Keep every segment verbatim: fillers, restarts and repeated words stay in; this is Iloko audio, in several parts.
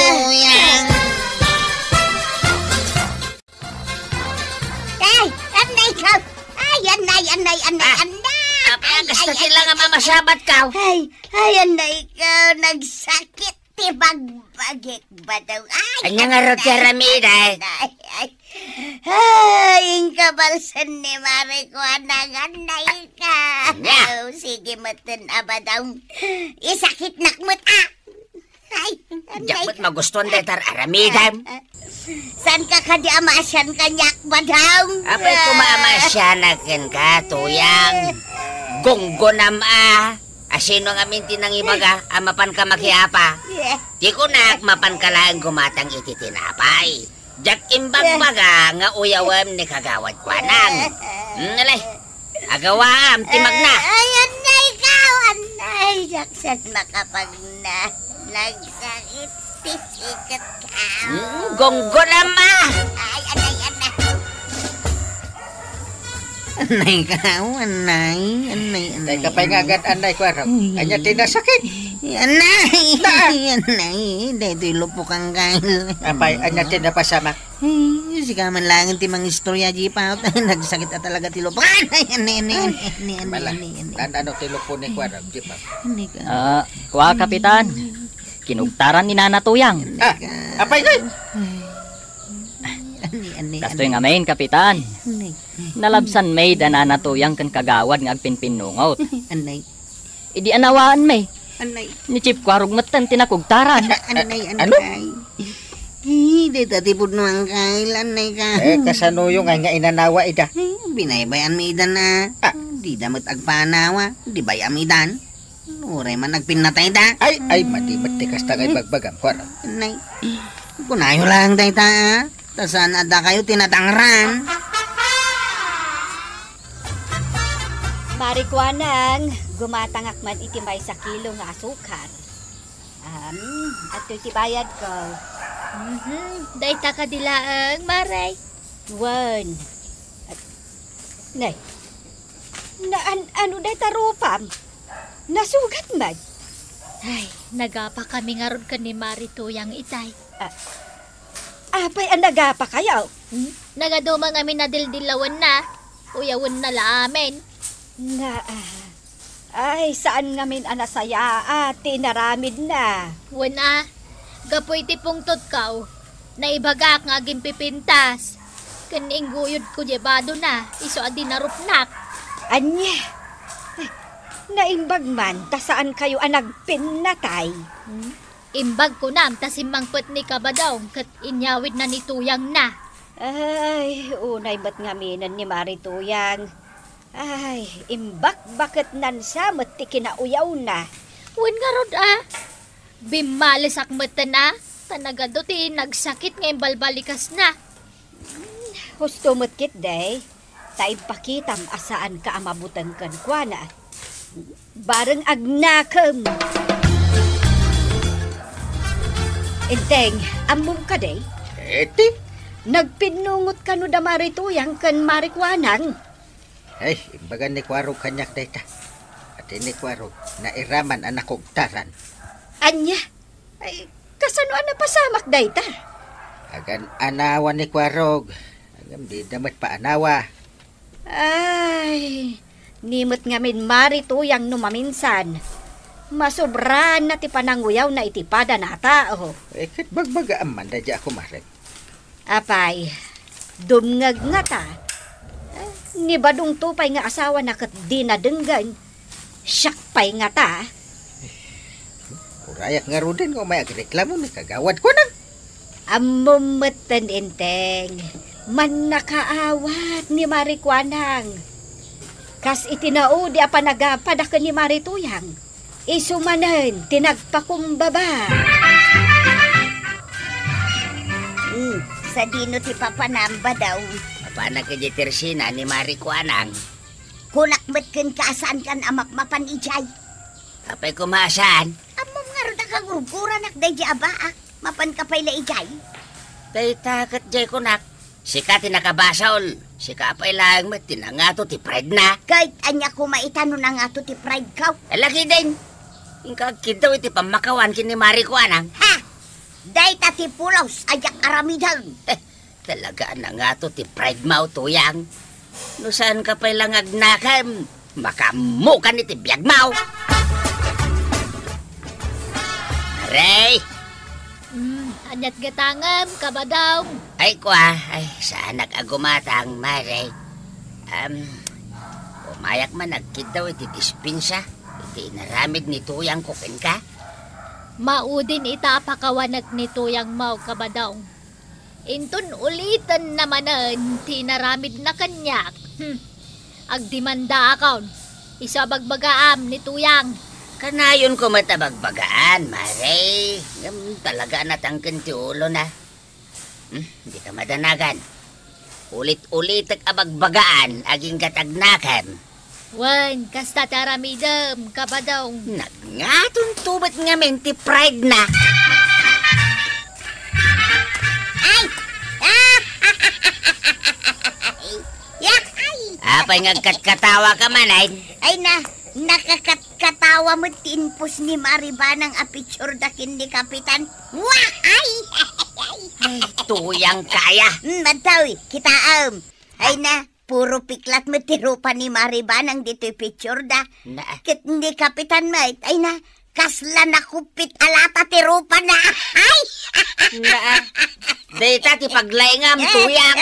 Tuyang. Ay, anay ka. Ay, anay, anay, anay, Ah, anay. Apay, Ay, kasta ay, ti ay, lang ay, a mamasabat ka. Ay, ay, anay ka. Nagsakit ti bagbagik, Badong. Ay, Anya nga rod ti aramidem? Ay, ay. Ay, inkabalsan ni Mare ko, anay, anay ka. Anya? Oh, sige, meten, a, Badong. Isakitnak met, ah. Ay, Diak anay. Met magustuan dayta aramidem. Saan ka kadi a maasian kaniak, Badong? Apay koma a maasianak kenka, Tuyang. Gunggonam a. Asino ngamin ti nangibaga a mapanka makiapa? Ti kunak, mapanka laeng gumatang iti tinapay. Diak imbagbaga nga uyawem ni Kagawad Kuanang. Hmm, alay. Agawaam ti magna. Ay, anay ka, anay. Diak saan makapagna. Nagsakit ti siket ka. Hmm, gunggonam a. Ay, anay, anay. Anay ka, oh, anay, anay, anay. Tay, kapay nga agad, anay, kuaro. Ay. Anya ti nasakit? Anay, anay, daytoy lupokan, Kyle. Apay, anya ti napasamak? Ay, sika man laeng ti mangistorya, Jipaw. Nagsakit a talaga ti lupokan. Ay, anay, anay, anay, anay, anay, Bala, anay, anay. Nan-ano ti lupon ni kuaro, Jipaw? Anay ka. Ah, kua, Kapitan. Kinugtaran ni Nana Tuyang. Ah, apay, Noy? Anay, anay, Kastoy anay. Ngamin, Kapitan. Anay. Nalabsan met da Nana Tuyang ken Kagawad nga agpinpinnungot. Anay. Idi anawaan met. Anay. Ni Chief Kuarog metten ti nakugtaran. Anay, Ano? Anay. Eh, dayta ti pudno a kailan, nay ka. Eh, kasanoyo nga, nga inanawa ida? Eh, binaybayan mi idan a. Ah. Dida met agpanawa, di bay-am idan. Uray man agpinnatay da. Ay, ay, madi met ti kasta nga ibagbagam, kuara. Nay, kunayo lang dayta, ah. Ta saan a dakayo ti natangran. Mari Kuanang, gumatangak man iti maysa kilo nga asukar. Am, adtoy ti bayadko. Mhm, dayta kadi laeng, Mare? Wen. Nay, na-, an-, ano dayta rupam? Nasugat man? Ay, nagapakami ngarud ken ni Mari Tuyang itay. Ah, apay a nagapakayo? Hmm? Nagaduma ngamin a dildilawenda. Uyawenna la amin. Na, ah, ay, saan ngamin a nasayaat ti inaramidna. Wen a, gapu iti pungtotko, naibagak nga agimpipintas. Ken ingguyodko diay badona, isu a dinarupnak. Ania? Ay, naimbag man, ta saankayo a nagpinnatay. Hmm? Imbag kunam ta simmangpet ni Kabadong ket inyawidna ni Tuyangna. Ay, unay met ngaminen ni Mari Tuyang. Ay, imbakbaketnan sa met ti kinauyawna. Wen ngarud a, bimmalesak metten a, ta nagadu ti nagsakit nga imbalbalikasna. Husto met ketdi, ta impakitam a saanka a mabuteng kenkuana. Bareng agnakem. Enteng, ammom kadi? Iti? Nagpinnungot kano da Mari Tuyang ken Mari Kuanang? Ay, imbagan ni Kuarog kaniak dayta. Iti ni Kuarog, nairaman a nakugtaran. Ania? Ay, kasano a napasamak dayta? Agan-anawa ni Kuarog. Ngem dida met paanawa. Ay, ni met ngamin Mari Tuyang no maminsan. Masobraanna ti pananguyawna iti padana a tao. Eh, ket bagbagaam man daydiay a kumarek. Apay, dumngeg ngata. Eh, ni Badongto pay nga asawana ket dina denggen. Siak pay ngata. Urayak ngaruden nga umay agreklamo ni Kagawad Kuanang. Ammom metten, Enteng, mannakaawat ni Mari Kuanang. Kas iti naudi a panagapda ken ni Mari Tuyang, isu manen ti nagpakumbaba. Hmm, sadino ti papanam, Badong? Apanak idiay tersina ni Mari Kuanang. Kunak met kenka a saankan a mapmapan idiay. Apay koma a saan? Ammom ngarud a kagurguranak daydiay a baak. Mapanka pay la idiay? Dayta ket diay kunak, sika ti nakabasol. Sika pay laeng met ti nangato ti pride na. Ket ania koma ita no nangato ti pride ko? Alakiden. Inka agkiddaw iti pammakawan ken ni Mari Kuanang. Ha! Dayta ti pulos a diak aramiden. Eh, Talaga a nangato ti pride mo, Tuyang. No saanka pay la nga agnakem, makaammokan iti biag mo. Mare! Hmm, aniat gatangem, Kabadong? Ay, kua, ay, saanak a gumatang, Mare. Am, umayak man agkiddaw iti dispensa, iti inaramid ni Tuyang ko kenka. Maudin ita a pakawanek ni Tuyang mo, Kabadong. Inton uliten na manen ti inaramidna kaniak. Hmm. Agdemandaakon. Isu a bagbagaam ni Tuyang. Kanayon ko met a bagbagaan, Mare. Ngem talaga a natangken ti ulona. Hmm, dika madanagan. Ulit-ulitek a bagbagaan agingga ti agnakem. Wen, kasta ti aramidem, Kabadong. Nagngatonto met ngamin ti pride na. Ay! Ah! Ya, ay! Apay nga agkatkatawa ka man, ay? Ay na, nakakatkatawa met ti impos ni Mari Banang a picture da ken ni Kapitan. Wah! Ay! Ay, Tuyang kaya. Hmm, madtaw, kitaem. Ay na, puro piklat met ti rupa ni Mari Banang ditoy picture da. Na. Ket ni Kapitan met, ay na, kasla nakupit a lata ti rupa na. Ay! Na. Dayta ti paglaingam, Tuyang.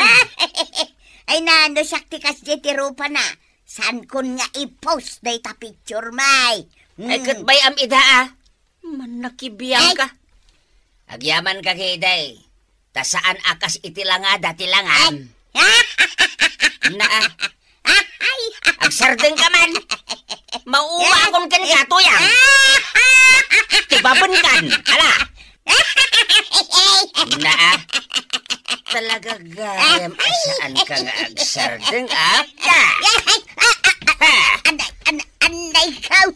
Ay na, no siak ti kasdiay ti rupa na, saankon nga i-post dayta picture, may. Ay, ket bay-am ida, a. Mannakibiang ka. Agyaman ka, kiday. Ta saan a kas iti langada ti langan. Ay. Na, ah. Ay. Agsardengka man. Mauwa akon kenka, Tuyang. Tibabenkan. Ala. Na, ah. Talaga gayam a saanka nga agsardeng, ah. Ha? Anay, anay, anay, ikaw.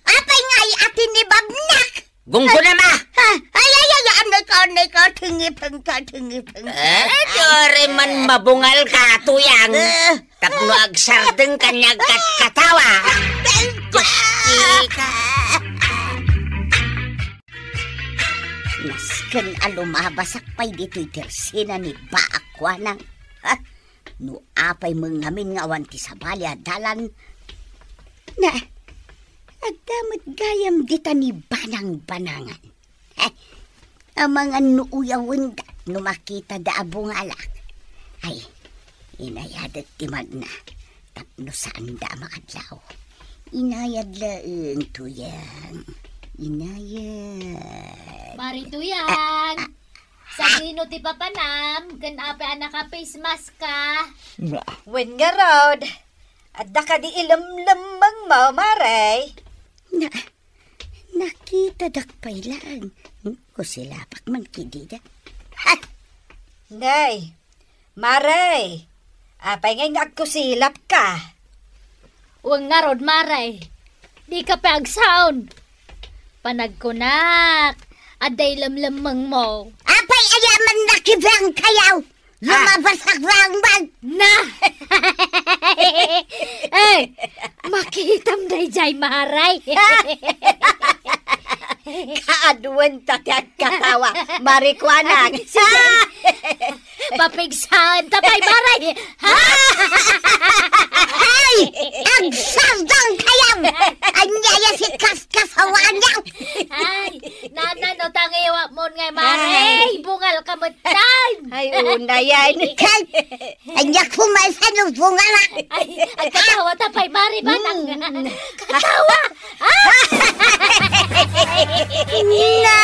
Apay nga ay atin ni Babnak? Gunggonam, ah! Ah, ay, ay, ay, anay ka, anay ka, tingipeng ka, tingipeng ka. Eh, di ore man mabungal ka, Tuyang. Eh. Tapno agsardeng kaniak kat katawa. Ay, Diyos ka. Nasken a lumabasak pay ditoy tersina ni Baak Kuanang. Ha? No apay met ngamin nga awan ti sabali a dalan, na, adda met gayam dita ni Banang-banangan. Heh, amangan no uyawenda no makitada a bungalak. Ay, inayadek ti magna, tapno saanda a makadlaw. Inayad laeng, Tuyang. Inayad. Mari Tuyang! Ah, ah, Sadino ti papanam ken apay a naka-face mask ka? Wen ngarud, adda kadi ilemlemmengmo, Mare? Na, nakitadak pay laeng. Kusilapak man kadida. Ha! Nay, Mare, apay ngay nga agkusilapka? Wen ngarud, Mare, dika pay agsaon. Panagkunak, adda ilemlemmengmo. Apay aya man nakibangkayaw? Ah. Lumabasak laeng man. Na! Eh, makitam daydiay, Mare. Kaaduenta ti agkatawa, Mari Kuanang. Sige. Papigsaenta pay, Mare. Ha? Ay! Agsardengkayo! Ania aya si kaskasawaanyo? Ay, nana, no tangiwapmon ngay, Mare. Ay. Bungalka metten. Ay, unayen. Kay, ania koma isu no bungalak? Ay, agkatawata pay, Mare, Banang. Mm. Katawa! Ah! Na!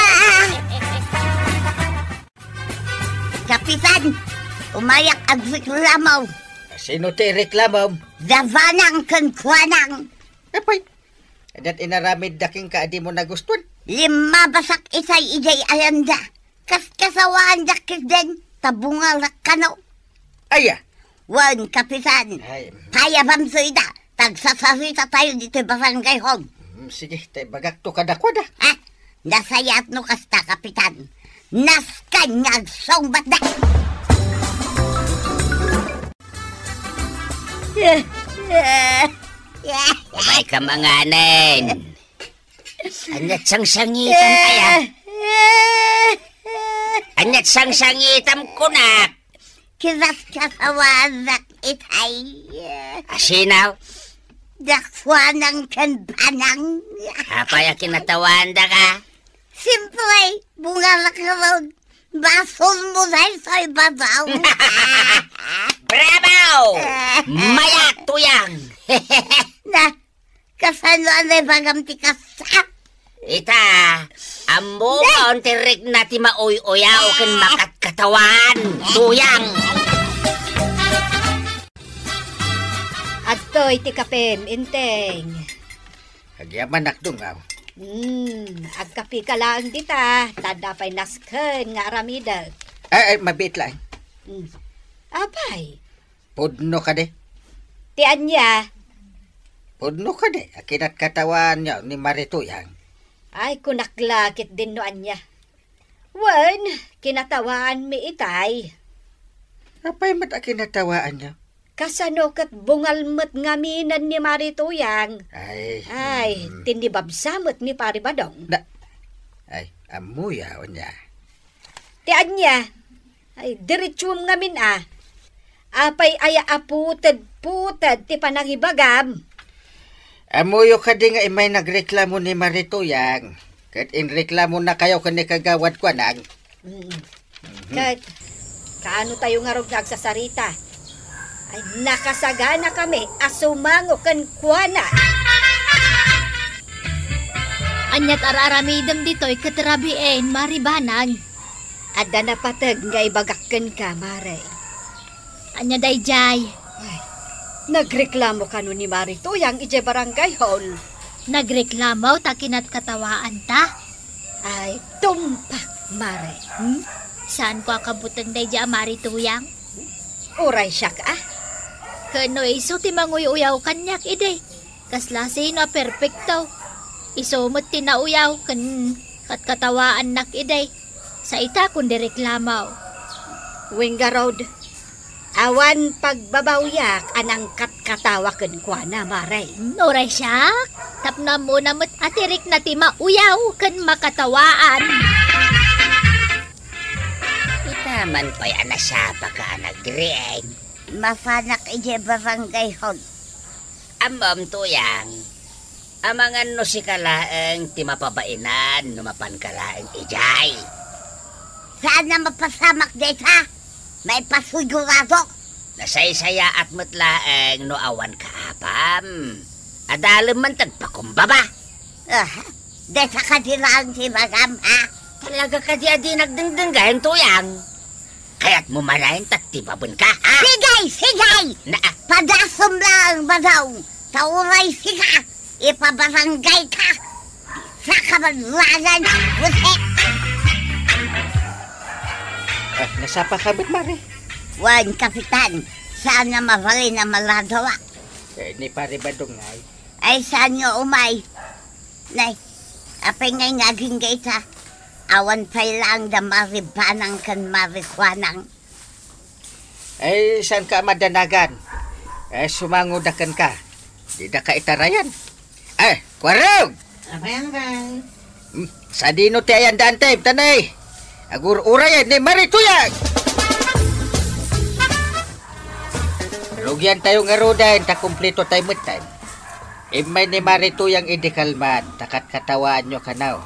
Kapitan, umayak agreklamo. Sino ti ireklamom? Da Banang ken Kuanang. Apay, adda inaramidda kenka a dimo nagustuan? Limmabasak itay idiay ayanda. Kaskasawaandak ketdin, ta bungalak kano. Aya? Wen, Kapitan. Ay. Payabamto ida. Agsasarita tayo ditoy barangay hall. Mm, sige, ta ibagakto kadakuada. Ha? Nasayaat no kasta, Kapitan. Nasken nga agsungbatda. Umayka manganen. Ania't sangsangitam aya? Ania't sangsangitam kunak? Kaskasawaandak itay. A sino? Da Kuanang ken Banang. Apay a kinatawaandaka? Siempre, bungalak ngarud. Basolmo daytoy, Badong. Bravo! Mayat, Tuyang! Na, kasano a naibagam ti kasta? Ita, ammom ti rikna ti mauy-uyaw ken makatkatawan, Tuyang. Adtoy ti kapem, Enteng. Agyamanak, Dungaw. Hmm, agkapika laeng dita, ta adda pay nasken nga aramidek. Ay, ay, mabiit laeng. Hmm. Apay, Pudno kadi? Ti ania? Pudno kadi a kinatkatawaanyo ni Mari Tuyang? Ay, kunak la ketdin no ania. Wen, kinatawaanmi itay. Apay met a kinatawaanyo? Kasano ket bungal met ngaminen ni Mari Tuyang? Ay, Ay, mm. Tinibabsa met ni Pari Badong. Da-, ay, ammoyo ania? Ti ania? Ay, diretsuem ngamin a. Apay aya a putedputed ti panangibagam? Ammoyo kadi nga immay nagreklamo ni Mari Tuyang, ket inreklamonakayo ken ni Kagawad Kuanang. Mm. Mhm. Ket, kaano tayo ngarud nga agsasarita? Ay, nakasaganakami a sumango kenkuana. Ania't ar-aramidem ditoy ket rabien, Mari Banang? Adda napateg nga ibagak kenka, Mare. Ania daydiay? Ay, nagreklamo kano ni Mari Tuyang idiay barangay hall. Nagreklamo ta kinatkatawaanta? Ay, tumpak, Mare. Hmm? Saanko a kabuteng daydiay a Mari Tuyang? Uray siak, ah. Ken no isu ti manguy-uyaw kaniak idi, kasla sino a perpekto? Isu met ti nauyaw ken katkatawaannak idi. Sa ita kun di reklamo. Wen ngarud, awan pagbabawiak a nangkatkatawa kenkuana, Mare. Hmm, uray siak, tapno ammona met a ti rikna ti mauyaw ken makatawaan. Ita man pay a nasapaka a nagriing. Mapanak idiay barangay hall. Ammom, Tuyang, amangan no sika laeng ti mapabainan no mapanka laeng idiay. Saan a mapasamak dayta? Maipasigurado. Nasaysayaat met laeng no awanka apam. Adalem man ti agpakumbaba. Ah, dayta kadi laeng ti ibagam, ha? Talaga kadi a di nagdengdenggen, Tuyang? Kayatmo manen ta tibabenka, ha? Sige, sige! Na- Padasem laeng, Badong, ta uray sika, ipabaranggayka. Saka man laeng, buset! Ah, nasapaka met, Mare? Wen, Kapitan, saan a mabalin a maladawa. Eh, ni Pare Badong ngay. Ay, saan nga umay? Nay, apay ngay nga agingga ita? Awan pay laeng da Mari Banang ken Mari Kuanang. Ay, saanka a madanagan? Ay, sumangoda kenka. Didaka itarayan. Ay, Kuarog! Apay, Angkay? Hmm, sadino ti ayan da, Antem, tanay? Agur-urayan ni Mari Tuyang! Rugiantayo ngaruden ta kumpletotayo metten. Immay ni Mari Tuyang idi kalman, ta katkatawaanyo kano.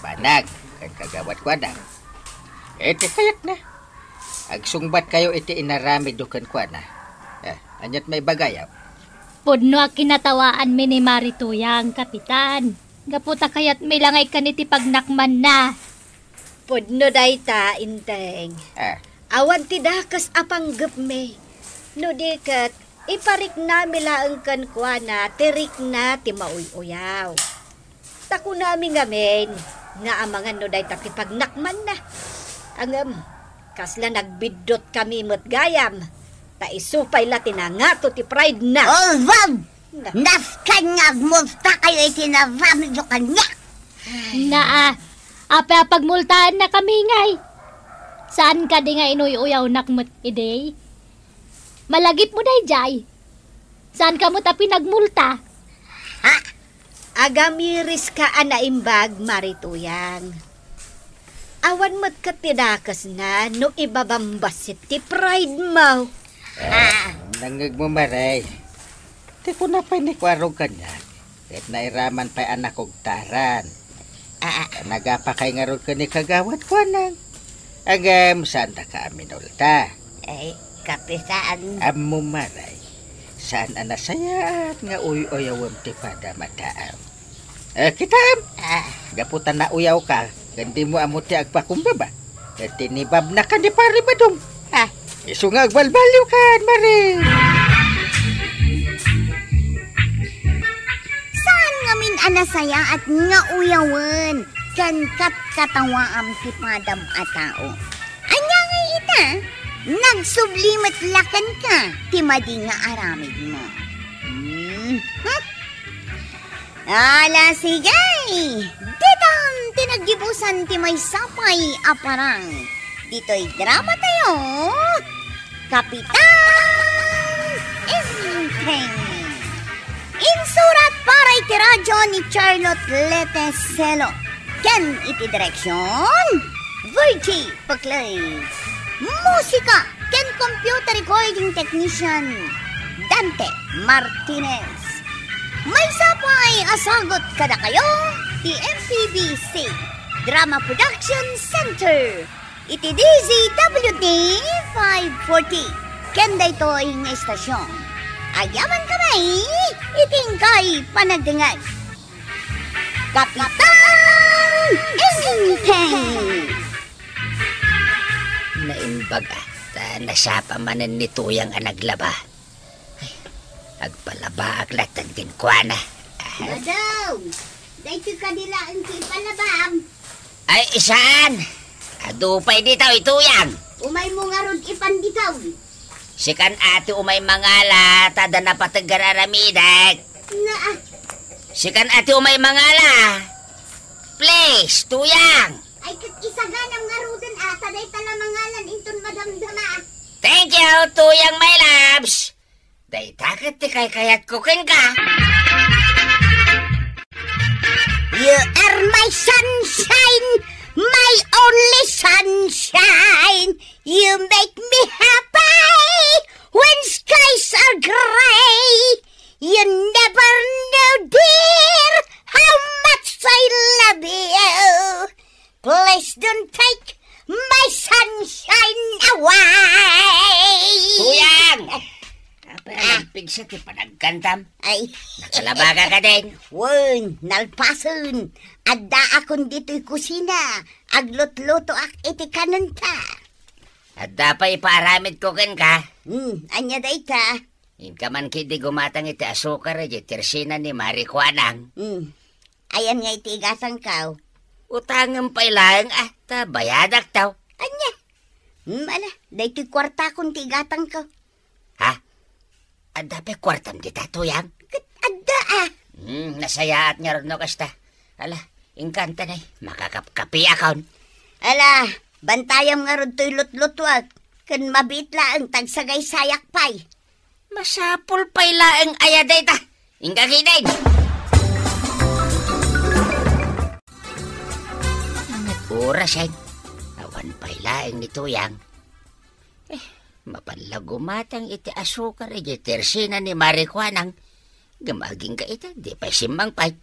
Banag, ken Kagawad Kuanang. Iti kayatna. Agsungbatkayo iti inaramidyo kenkuana. Eh, aniat maibagayo? Pudno a kinatawaanmi ni Mari Tuyang, Kapitan. Gapu ta kayatmi la nga ikkan iti pagnakmanna. Pudno dayta, Inteng. Ah. Awan ti dakes a panggepmi. No di ket, ipariknami laeng kenkuana ti rikna ti mauy-uyaw. Ta kunami ngamin nga amangan no dayta ti pagnakmanna. Ngem, kasla nagbiddut kami met gayam, ta isu pay la ti nangato ti pride na. Alwan! Na- Nasken nga agmultakayo iti naramidyo kaniak. Ay. Naa, apay a pagmultaanna kami ngay? Saan kadi nga inuy-uyawnak met idi? Malagipmo daydiay. Saanka met a pinagmulta? Ha? Agamiriska a naimbag, Mari Tuyang. Awan met ket ti dakesna no ibabambassit ti pride mo. Ah, nangngegmo, Mare. Ti kuna pay ni Kuarog kaniak, ket nairaman pay a nakugtaran. Ah, ah. Nagapakay ngarud ken ni Kagawad Kuanang. Ngem, saandaka a minulta. Ay, Kapitan. Ammom, Mare, saan a nasayaat nga uy-uyawem ti padam a tao. Eh, kitaem? Ah. Gapu ta nauyawka, ken dimo ammo ti agpakumbaba. Eh, tinibabnaka ni Pare Badong. Ah. Isu nga agbalbaliwkan, Mare. Saan ngamin a nasayaat nga uyawen ken katkatawaam ti padam a tao? Ania ngay ita? Nagsubli met la kenka ti madi nga aramidmo. Hmm. Ala, sige! Ditan ti naggibusan ti maysa pay a parang. Ditoy drama tayo, Kapitan Enteng. Insurat para iti radyo ni Charlotte Lete Celo. Ken iti direksyon, Virgie Paclay. Musika ken computer recording technician, Dante Martinez. Maysa pay a sagut kadakayo ti M P B C Drama Production Center iti D Z W T five forty. Ken daytoy nga istasyon, agyamankami iti inkay panagdengngeg. Kapitan Enteng! Naimbag, ah, ta nasapa manen ni Tuyang a naglaba. Ay, agpalabaak latta kenkuana. Ah. Badong, daytoy kadi laeng ti ipalabam. Ay, saan? Adu pay ditoy, Tuyang. Umaymo ngarud ipan ditoy. Sikan a ti umay mangala, ta adda napateg nga ar-aramidek. Naa. Sikan a ti umay mangala. Please, Tuyang. Ay, ket isaganam ngaruden a, ta dayta la mangalan inton madamdama. Thank you, Tuyang, my loves. Dayta ket ti kaykayatko kenka. You are my sunshine, my only sunshine. You make me happy when skies are gray. You never know, dear, how much I love you. Please don't take my sunshine away. Tuyang! Apay a nagpigsa ti panagkantam? Ay. Nakalabaka kadin? Wen, nalpasen. Addaakon ditoy kusina. Aglutlutoak iti kanenta. Adda pay ipaaramidko kenka? Hmm, ania dayta? Inka man ketdi gumatang iti asukar idiay tersina ni Mari Kuanang. Hmm. Ayan nga iti igatangko? Utangem pay laeng a, ta bayadakto. Ania? Hmm, ala, daytoy kuartakon ti igatangko. Ha? Adda pay kuartam dita, Tuyang? Ket adda a. Hmm, nasayaat ngarud no kasta. Ala, inka anta nay, makakapkapiakon. Ala, bantayam ngarud toy lutlutuak, ken mabiit laeng ta agsagaysayak pay. Masapul pay laeng aya dayta. Inka ketdin. Angat orasen? Awan pay laeng ni Tuyang. Eh, mapan la gumatang iti asukar idiay tersina ni Mari Kuanang. Ngem agingga ita, di pay simmangpet.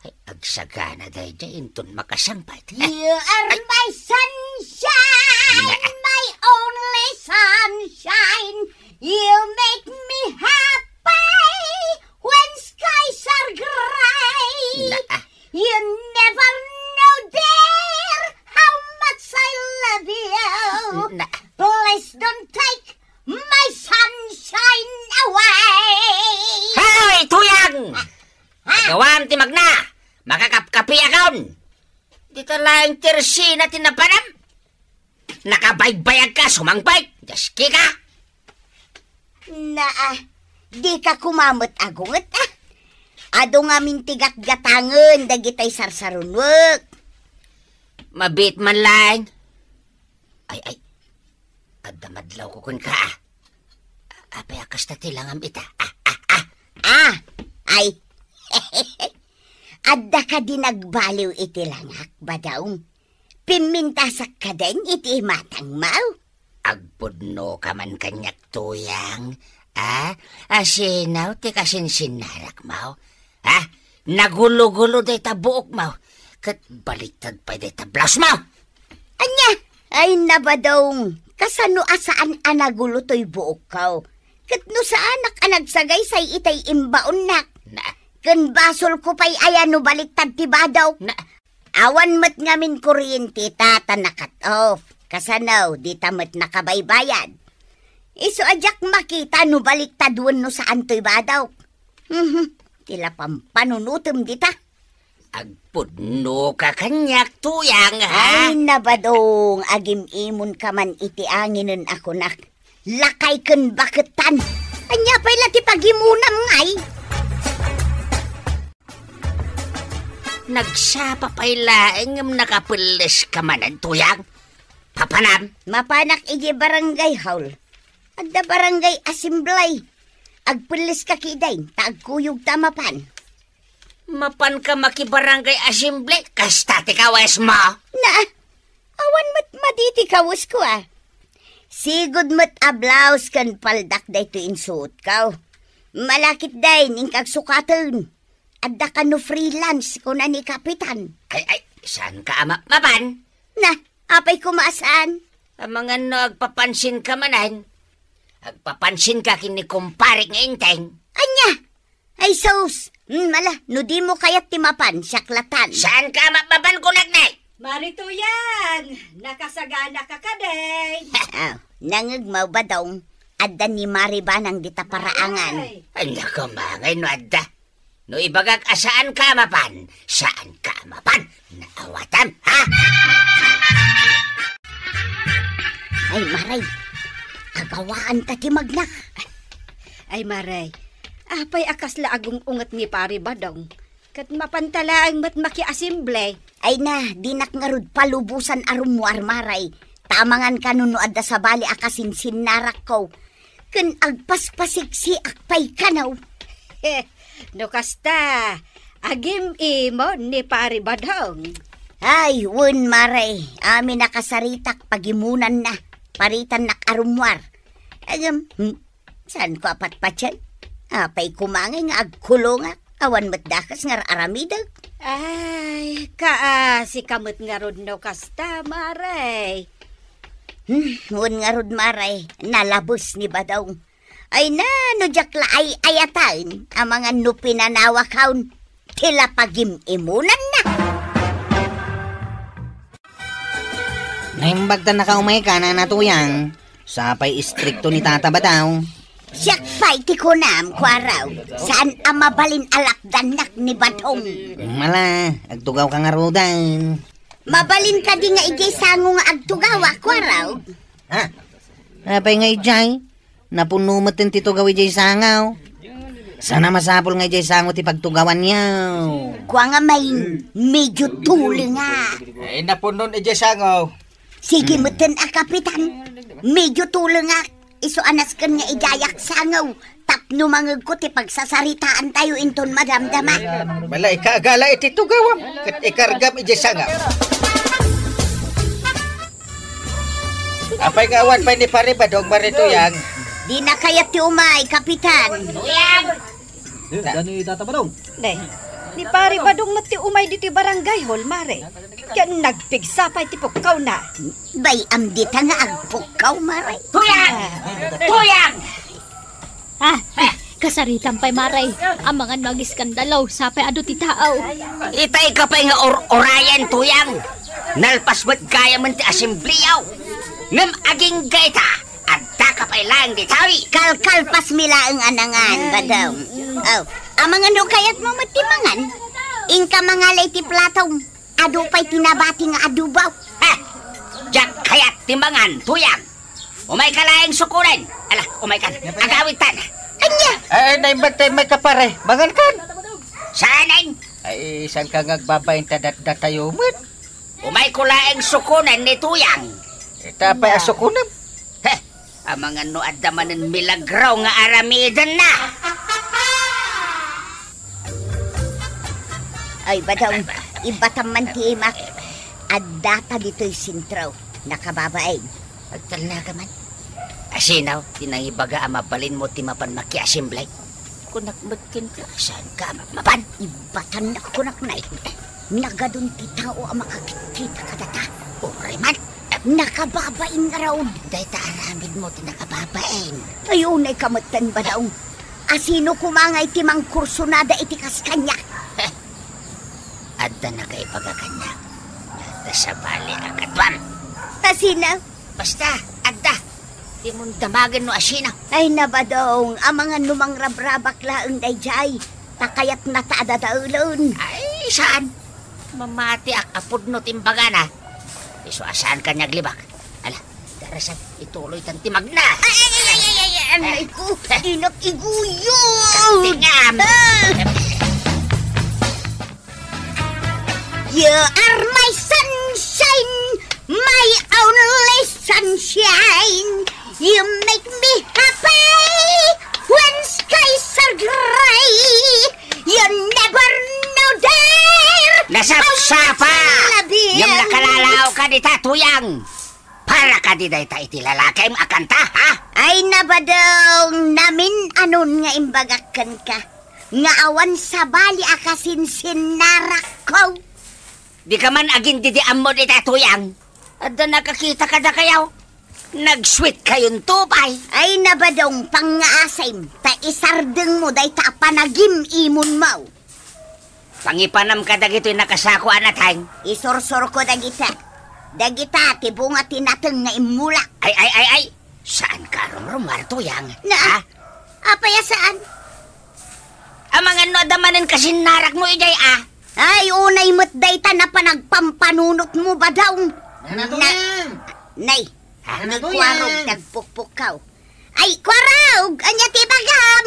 Ay, agsagana daydiay inton makasangpet. You are my sunshine, my only sunshine. You make me happy when skies are gray. Naa. You never know, dear, how much I love you. Naa. Please don't take my sunshine away. Hoy, Tuyang! Ah, ah. Agawam ti magna! Makakapkapiakon! Dita laeng tersina ti napanam? Nakabaybayagka, sumangpet! Diaskika! Naa, dika koma met agunget, a? Adu ngamin ti gatgatangen dagitay sarsarunwek. Mabiit man laeng. Ay, ay. Adda madlawko kenka, a. Apay a kasta ti langam ita? Ah, ah, ah. Ah, ay. Adda kadi nagbaliw iti langak, Badong? Pimmintasak kadin iti imatangmo? Agpudnoka man kaniak, Tuyang, a? Asino ti kasinsinnarakmo? Ha? Nagulogulo dayta buokmo, ket baliktad pay dayta blousemo. Ania? Ay, Badong, kasano a saan a nagulo toy buokko? Ket no saanak a nagsagaysay itay imbaonnak, na, ken basolko pay aya no baliktad ti badok? Na, awan met ngamin kuryente ita ta na-cut off. Kasano, dita met nakabaybayad. Isu a diak makita no baliktad wenno saan toy badok. Mhm, ti la pampanunotem dita. Agpudnoka kaniak, Tuyang, ha? Ay, Badong, agim-imonka man iti anginen a kunak. Lakay ken baketan. Ania pay la ti pagimonam ngay? Nagsapa pay laeng ngem nakapelleska manen, Tuyang. Papanam? Mapanak idiay barangay hall. Adda barangay assembly. Agpelleska ketdin, ta agkuyogta a mapan. Mapanka makibarangay assembly, kasta ti kawesmo? Na, awan met madi ti kawesko, a. Sigud met a blouse ken paldak daytoy insuotko. Malakit dayta, inka agsukaten. Adda kano freelance, kuna ni Kapitan. Ay, ay, saanka a ma-, mapan? Na, apay koma a saan? Amangan no agpapansinka manen. Agpapansinka ken ni kumparek nga Enteng. Ania? Ay, sus! Hmm, ala, no dimo kayat ti mapan, siak latan. Saanka a ma-, mapan kunak, ne? Mari Tuyang, nakasagana ka kadi? Ah, nangngegmo, Badong, adda ni Mari Banang dita paraangan. Ay. Ay, naku, mangay no adda. No ibagak a saanka a mapan, saanka a mapan. Naawatam, ha? Ay, Mari, agawaan ta ti magna. Ay, Mari, apay a kasla agung-unget ni Pari Badong? Ket mapanta laeng met makiasimble. Ay na, dinak ngarud palubosan a rummuar, Mari. Ta amangan kano no adda sabali a kasinsinnarakko. Ken agpaspasiksiak pay kano. No kasta, agim-imon ni Pari Badong. Ay, wen, Mari. Amin a kasaritak, pagimonanna. Paritannak a rummuar. Agem, hmm, Saanko a patpatien? Apay koma ngay nga agkulongak? Awan met dakes nga ar-aramidek. Ay, kaasika met ngarud no kasta, Mari. Hmm, wen ngarud, Mari, nalabes ni Badong. Ay na, no diak la ay-ayatan, amangan no pinanawakon, ti la pagim-imonanna. Naimbag ta nakaumay ka, Nana Tuyang. Sapay istrikto ni Tata Badong. Siak pay ti kunam, Kuaraw. Saan a mabalin a lapdannak ni Badong? Mala, agtugaw ka ngaruden. Mabalin kadi nga idiay sango nga agtugaw, a, Kuaraw? Ha? Apay nga idiay? Napunno met ti tugaw idiay sango. Saan a masapul nga idiay sango ti pagtugawanyo? Kua nga main, medyo tuleng, a. Ay, napunnon idiay sango. Sige, hmm, metten a kapitan. Medyo tulengak. Isu a nasken nga idiayak sango. Tapno mangegko ti pagsasaritaantayo inton madamdama. Mala, ikaagala iti tugawam. Ket ikargam idiay sango. Apay nga awan pay ni Pari Badong, Mari Tuyang? Dina kayat ti umay, Kapitan. Tuyang! Eh, dani Tata Badong? Ne, ni Pari Badong met ti umay ditoy barangay hall, Mari. Ken nagpigsa pay ti pukkawna. Bay-am dita nga agpukkaw, Mari. Tuyang! Tuyang! Ah, kasaritam pay, Mari. Amangan no agiskandalo, sapay adu ti tao. Itay ka pay nga or-orayen, Tuyang. Nalpas met gayamen ti asemblea. Ngem agingga ita, adda ka pay laeng ditoy. Kalkalpasmi laeng a nangan, Badong. Aw, amangan no kayatmo met ti mangan. Inka mangala iti platom. Adu pay ti nabati nga adubo. Ha! Diak kayat ti mangan, Tuyang. Umayka laeng sukonen. Ala, umaykan. Agawidtan. Ania? Ay, naimbag ta umayka, pare. Mangankan. Saanen? Ay, saanka nga agbabain ta datdatayo met? Umayko laeng sukonen ni Tuyang. Ita pay a sukonem. Heh, amangan no adda manen milagro nga aramidenna. Ay, Badong, ibatam man ti imak. Addata ditoy sentro. Nakababain. Agtalnaka man. Asino ti nangibaga a mabalinmo ti mapan makiasemble? Kunak met kenka, saanka a mapan? Ibatannak, kunak, nay. Nagadun ti tao a makakitkita kadata. Uray man. Nakababain ngarud. Dayta aramidmo ti nakababain. Ay, unayka metten, Badong. Asino koma ngay ti mangkursunada iti kas kaniak? Adda nakaibaga kaniak. Adda sabali a kaduam. Asino? Basta, adda. Dimon damagen no asino. Ay, na, Badong, amangan no mangrabrabak laeng daydiay. Ta kayatna ta adadaelen. Ay, saan? Mamatiak a pudno ti imbagana. Isu a saanka nga aglibak. Ala, darasan, ituloytan ti magna. Ay, ay, ay, ay, ay, ay, anay ko, inak iguyod. Katingam. Ah! You are my sunshine, my only sunshine. You make me happy when skies are gray. You never know, dear, how much I love you. Nasapsapa! Ngem nakalalaw ka dita, Tuyang. Para kadi dayta iti lalakim a kanta, ha? Ay, na, Badong, namin-anon nga imbagak kenka nga awan sabali a kasinsinnarakko. Dika man agin didi ammo dita, Tuyang. Adda nakakita kadakayo. Nag-sweet kayonto pay. Ay, na, Badong, pangngaasim, ta isardengmo dayta a panagim-imonmo. Pangipanam kadagitoy nakasako a nateng. Isursurko dagita. Dagita ti bunga ti nateng nga immulak. Ay, ay, ay, ay! Saanka a rumrumuar, Tuyang? Na, ha? Apay a saan? Amangan no adda manen kasinnarakmo idiay, a? Ay, unay met dayta napan agpampanunotmo, Badong. Nana, Tuyang! Nay, ha? Nana, Tuyang! Kuarog, nagpukpukkaw. Ay, Kuarog, ania ti ibagam?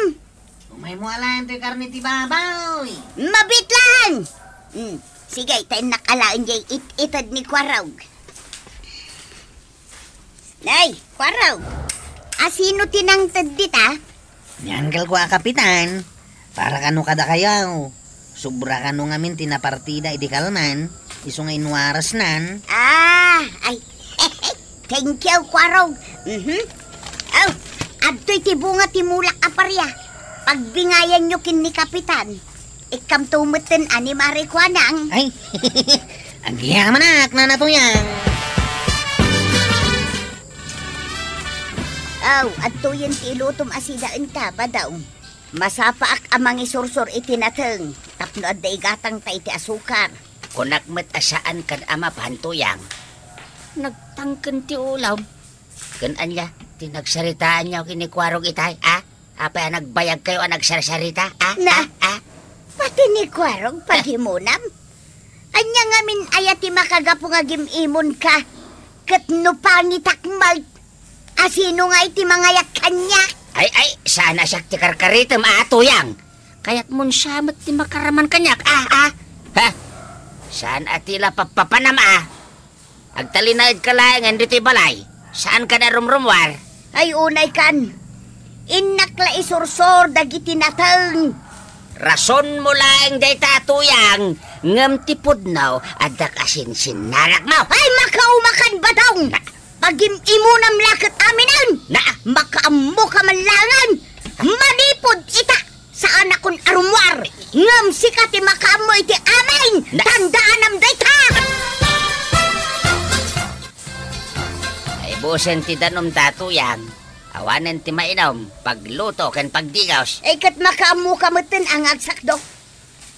Umaymo a laeng toy karne ti baboy. Mabit laeng! Hmm, sige, ta innak alaen jay it-ited ni Kuarog. Nay, Kuarog, asino ti nangted dita? Ni Uncle ko a kapitan, para kano kadakayo. Sobra kano ngamin ti napartida idi kalman, isu nga inuarasnan. Ah, ay, thank you, Kuarog. Mhm. Oh, adtoy ti bunga ti mulak a paria. Pagbingayanyo ken ni Kapitan. Ikkamto metten a ni Mare Kuanang. Ay, agyamanak, Nana Tuyang. Aw, adtoyen ti ilutom a sidaenta, Badong. Masapaak a mangisursor iti nateng tapno adda igatangta iti asukar. Kunak met a saan kad a mapan, Tuyang. Nagtangken ti ulam. Ken ania ti nagsaritaanyo ken ni Kuarog itay, a? Apay a nagbayagkayo a nagsarsarita, a? Na, a? A? Pati ni Kuarog, pagimunam? Ania ngamin aya ti makagapu nga gim-imonka? Ket no pangitak met, asino ngay ti mangayak kaniak? Ay, ay, saan a siak ti karkaritem, a, Tuyang? Kayatmon siak met ti makaraman kaniak, a, a? Ha? Saan a ti la pappapanam, a? Agtalinaedka laengen ditoy balay. Saanka a rumrumuar. Ay, unaykan. Innak la isursor dagiti nateng. Rasonmo laeng dayta, Tuyang, ngem ti pudno, adda kasinsinnarakmo. Ay, makaumakan, Badong! Na- Pagim-imunam la ket aminen! Na- Makaammoka man laengen! Manipud ita! Saanakon a rummuar, ngem sika ti makaammo iti amin! Na- Tandaanam dayta! Ay, busen ti danumta, Tuyang. Awanen ti mainom, pagluto ken pagdigos. Ay, ket makaammoka metten a nga agsakdo.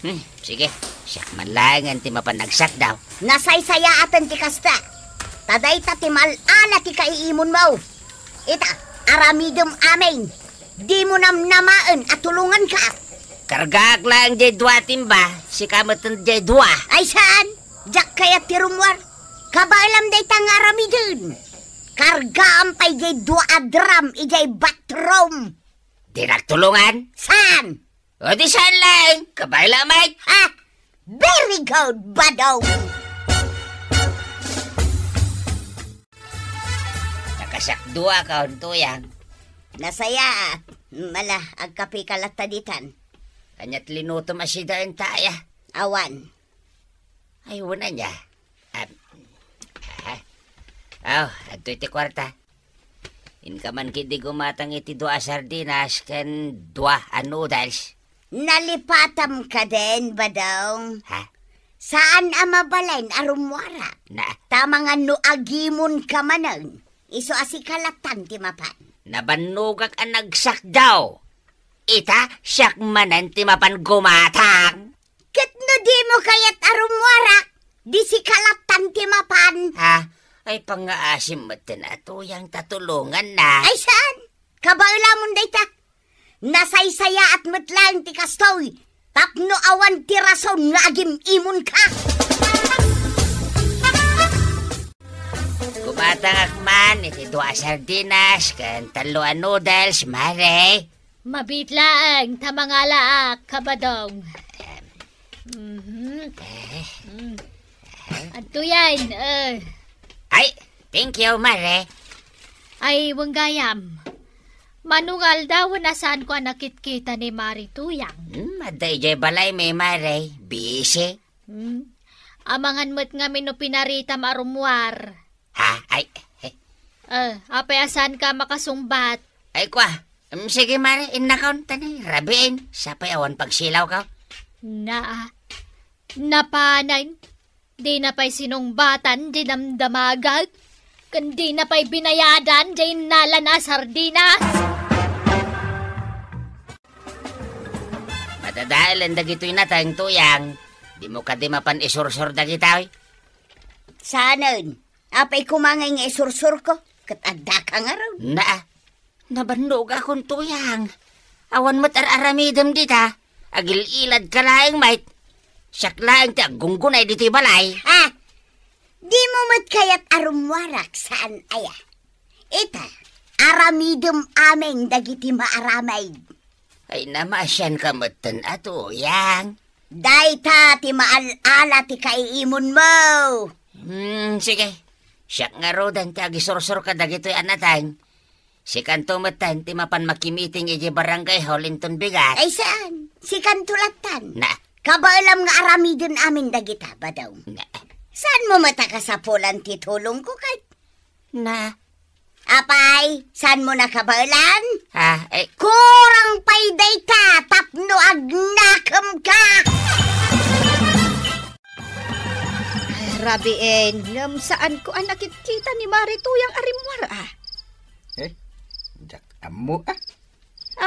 Hmm, sige, siak man laengen ti mapan agsakdo. Nasaysayaaten ti kasta. Ta dayta ti mal-ala ti kaiimonmo. Ita, aramidem amin. Dimo namnamaen a tulonganka. Kargaak laeng jay dua a timba, sika metten jay dua. Ay saan? Diak kayat ti rummuar. Kabaelam dayta nga aramiden. Kargaam pay jay dua a drum idiay bathroom. Dinak tulongan? Saan? O di saan laeng, kabaelam met. Ha? Very good, Badong! Nakasakduakon, Tuyang. Nasayaat. Mala, agkapeka latta ditan. Ania ti linutom a sidaenta aya? Awan. Ay, wen ania. Am, ah. Aw, adtoy ti kuarta. Inka man ketdi gumatang iti dua a sardinas ken dua a noodles. Nalipatam kadin, Badong. Ha? Saan a mabalin a rummuarak. Na- Ta mangan no agimonka manen, isu a sika lattan ti mapan. Nabannogak a nagsakdaw. Ita, siak manen ti mapan gumatang. Ket no dimo kayat a rummuarak, di sika lattan ti mapan. Ha? Ay, pangngaasim metten a Tuyang ta tulonganna. Ay, saan? Kabaelamon dayta. Nasaysayaat met laeng ti kastoy, tapno awan ti rason nga agim-imonka. Gumatangak man iti dua a sardinas ken tallo a noodles, Mare. Mabiit laeng ta mangalaak, Kabadong. Mhm. Eh. Mm. Adtoyen, eh. Ay, thank you, Mare. Ay, wen gayam. Mano nga aldawen a saanko a nakitkita ni Mare Tuyang? Hmm, adda idiay balaymi, Mare. Busy. Hmm. Amangan met ngamin no pinaritam a rummuar. Ha? Ay, eh. Eh, apay a saanka makasungbat? Ay, kua. Em, sige, Mare, innakon, tani, rabiin. Sapay awan pagsilawko. Naa. Napanen. Dina pay sinungbatan di damdamagak. Ken dina pay binayadan di innalan a sardinas. Madadaelen dagitoy nateng, Tuyang. Dimo kadi mapan isursor dagitoy? Saanen. Apay koma ngay nga isursurko? Ket addaka ngarud. Na, nabannogakon, Tuyang. Awan met ar-aramidem dita. Agil-iladka laeng met. Siak laeng ti aggunggunay ditoy balay. Ha? Dimo met kayat a rummuarak, saan aya? Ita, aramidem amin dagiti maaramid. Ay, namasianka metten a, Tuyang. Dayta ti maal-ala ti kaiimonmo. Hmm, sige. Siak ngaruden ti agisursor kadagitoy a nateng. Sikanto metten ti mapan makimiting idiay barangay hall inton bigat. Ay, saan? Sikanto lattan. Na. Kabaelam nga aramiden amin dagita, Badong. Na. Saanmo met a kasapulan ti tulongko ket? Na. Apay, saanmo nakabaelan? Ah, eh. Kurang pay dayta tapno agnakemka! Ay, rabiin, ngem saanko a nakitkita ni Mari Tuyang a rimmuar, a. Eh, diak ammo, a.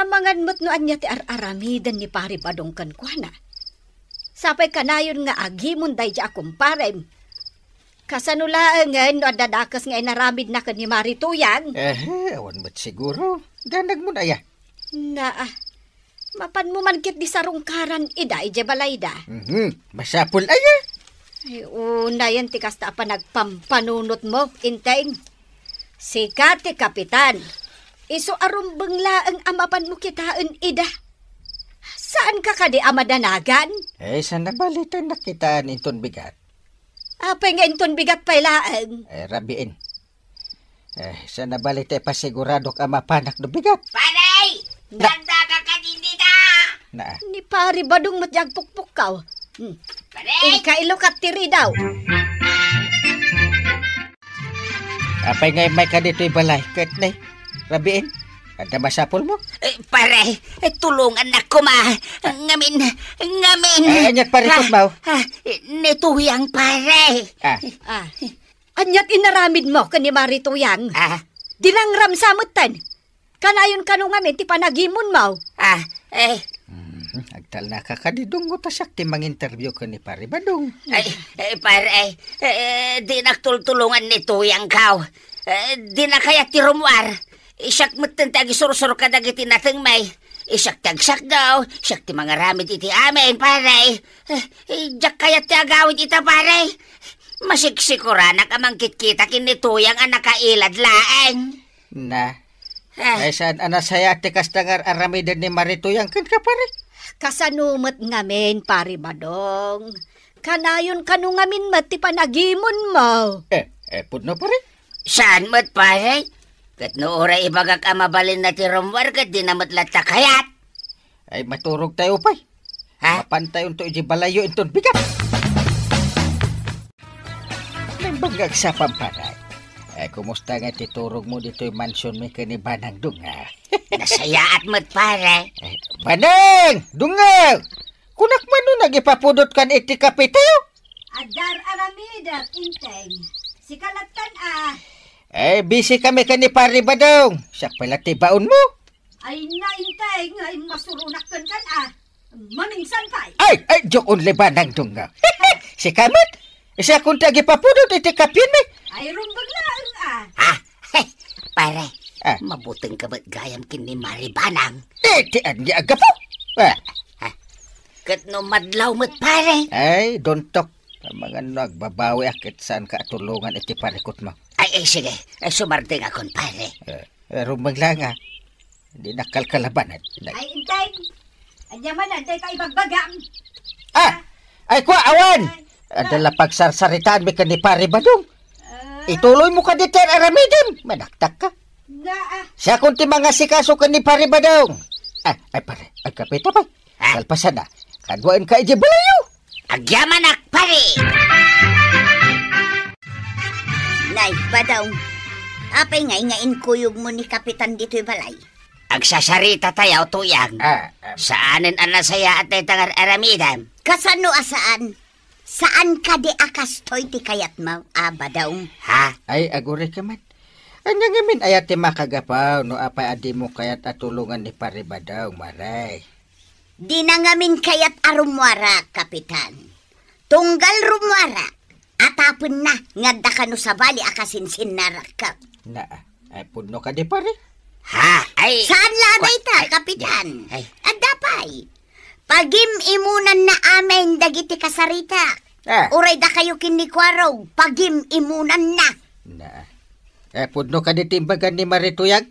Amangan met no ania ti ar-aramiden ni Pari Badong kenkuana. Sapay kanayon nga agimon daydiay a kumparem. Kasano laengen no adda dakes nga inaramidna ken ni Mari Tuyang? Eh, awan met siguro. Danagmon aya? Naa. Mapanmo man ketdi sarungkaran ida idiay balayda. Mhm. Masapul aya? Ay, unayen ti kasta a panagpampanunotmo, Enteng. Sika ti kapitan. Isu a rumbeng laeng a mapanmo kitaen ida. Saanka kadi a madanagan? Eh, saan a bale ti nakitaan inton bigat? Apay nga inton bigat pay laeng? Eh, rabiin. Eh, saan a bale ti ipasiguradok a mapanak no bigat? Pare! Na- Nagdaka ka din dita! Na- Ni Pare Badong met ti agpukpukkaw. Hmm. Pare! Inka ilukat ti ridaw. Apay nga immayka ditoy balay, ket ne, rabiin? Adda masapulmo? Eh, pare, eh, tulongannak koma. Ngamin, ngamin. Eh, aniat, pare, ha? Kutmaw? Ha? Eh, ni Tuyang, pare. Ah. Ah. Aniat inaramidmo ken ni Mari Tuyang? Ah. Dinangramsa metten. Kanayon kano ngamin ti panagimonmo? Ah, eh. Hmm, agtalnaka kadi Dong, ta siak ti manginterview ken ni Pare Badong. Ay, eh, pare, eh, eh, dinak tultulongan ni Tuyang kaw. Eh, dina kayat ti rummuar. Siak metten ti agisursor kadagiti natengmi. Siak ti agsakdaw, siak ti mangaramid iti amin, pare. Eh, eh, diak kayat ti agawid ita, pare. Masiksikoranak a mangkitkita ken ni Tuyang a nakailad laeng. Na. Ah. Ay, saan a nasayaat ti kasta nga ar-aramiden ni Mari Tuyang kenka, pare? Kasano met ngamin, Pare Badong? Kanayon kano ngamin met ti panagimonmo? Eh, eh, pudno, pare? Saan met, pare? Ket no uray ibagak a mabalinna ti rummuar ket dina met latta kayat. Ay, maturogtayo pay. Ha? Mapantayonto idiay balayyo inton bigat. Naimbag nga agsapam, pare. Eh, kumusta nga ti turogmo ditoy mansionmi ken ni Banang Dunga? Nasayaat met, pare. Eh, Banang Dunga! Kunak man no nagipapudotkan iti kapitayo? Adda ar-aramidek, Enteng. Sika lattan a. Eh, busy kami ken ni Pare Badong. Siak pay la ti baonmo. Ay na, Enteng, ay masuronak kenka a. Maminsan pay. Ay, ay, joke only, Banang Dunga. Sika met? Siakon ti agipapudot iti kapienmi. Ay, rumbeng laeng a. Ha? Hey, pare, ah, mabuteng ka met gayam ken ni Mari Banang. Eh, ti ania a gapu? Ah. Ha? Ket no madlaw met, pare. Ay, don't talk. Amangan no agbabawi a ket saanka a tulongan iti parikutmo. Ay, ay, sige. Ay, sumardengakon, pare. Eh, eh, rumbeng laeng a. Di nakalkalabanan. Ay, Enteng. Ania man, Enteng, ta ibagbagam. Ah! Ay, kua, awan! Ay, adda la pagsarsaritaanmi ken ni Pare Badong. Ah. Ituloymo kadi ti ar-aramidem. Manaktak ka. Na, ah. Siakon ti mangasikaso ken ni Pare Badong. Ah, ay, pare, agkapita pay. Ah. Kalpasan na. Kaduaenka idiay balayyo. Agyamanak, pare! Nay, Badong, apay ngay nga inkuyogmo ni Kapitan ditoy balay? Agsasarita tayo, Tuyang. Ah, ah. Saanen a nasayaat dayta nga ar-aramidem. Kasano a saan? Saan kadi a kastoy ti kayatmo, a Badong? Ha? Ay, aguray ka man. Ania ngamin aya ti makagapu no apay a dimo kayat a tulongan ni Pare Badong, Mare? Dina ngamin kayat a rummuarak, Kapitan. Tunggal rummuarak, atapenna nga adda kano sabali a kasinsinnarakka. Na, ay, pudno kadi, pare? Ha? Ay, saan la kwa-, dayta, ay, Kapitan? Ay. Adda pay. Pagim-imunanna amin dagiti kasaritak. Ah. Uray dakayo ken ni Kuarog, pagim-imunanna. Na. Eh, pudno kadi ti imbagan ni Marituyang?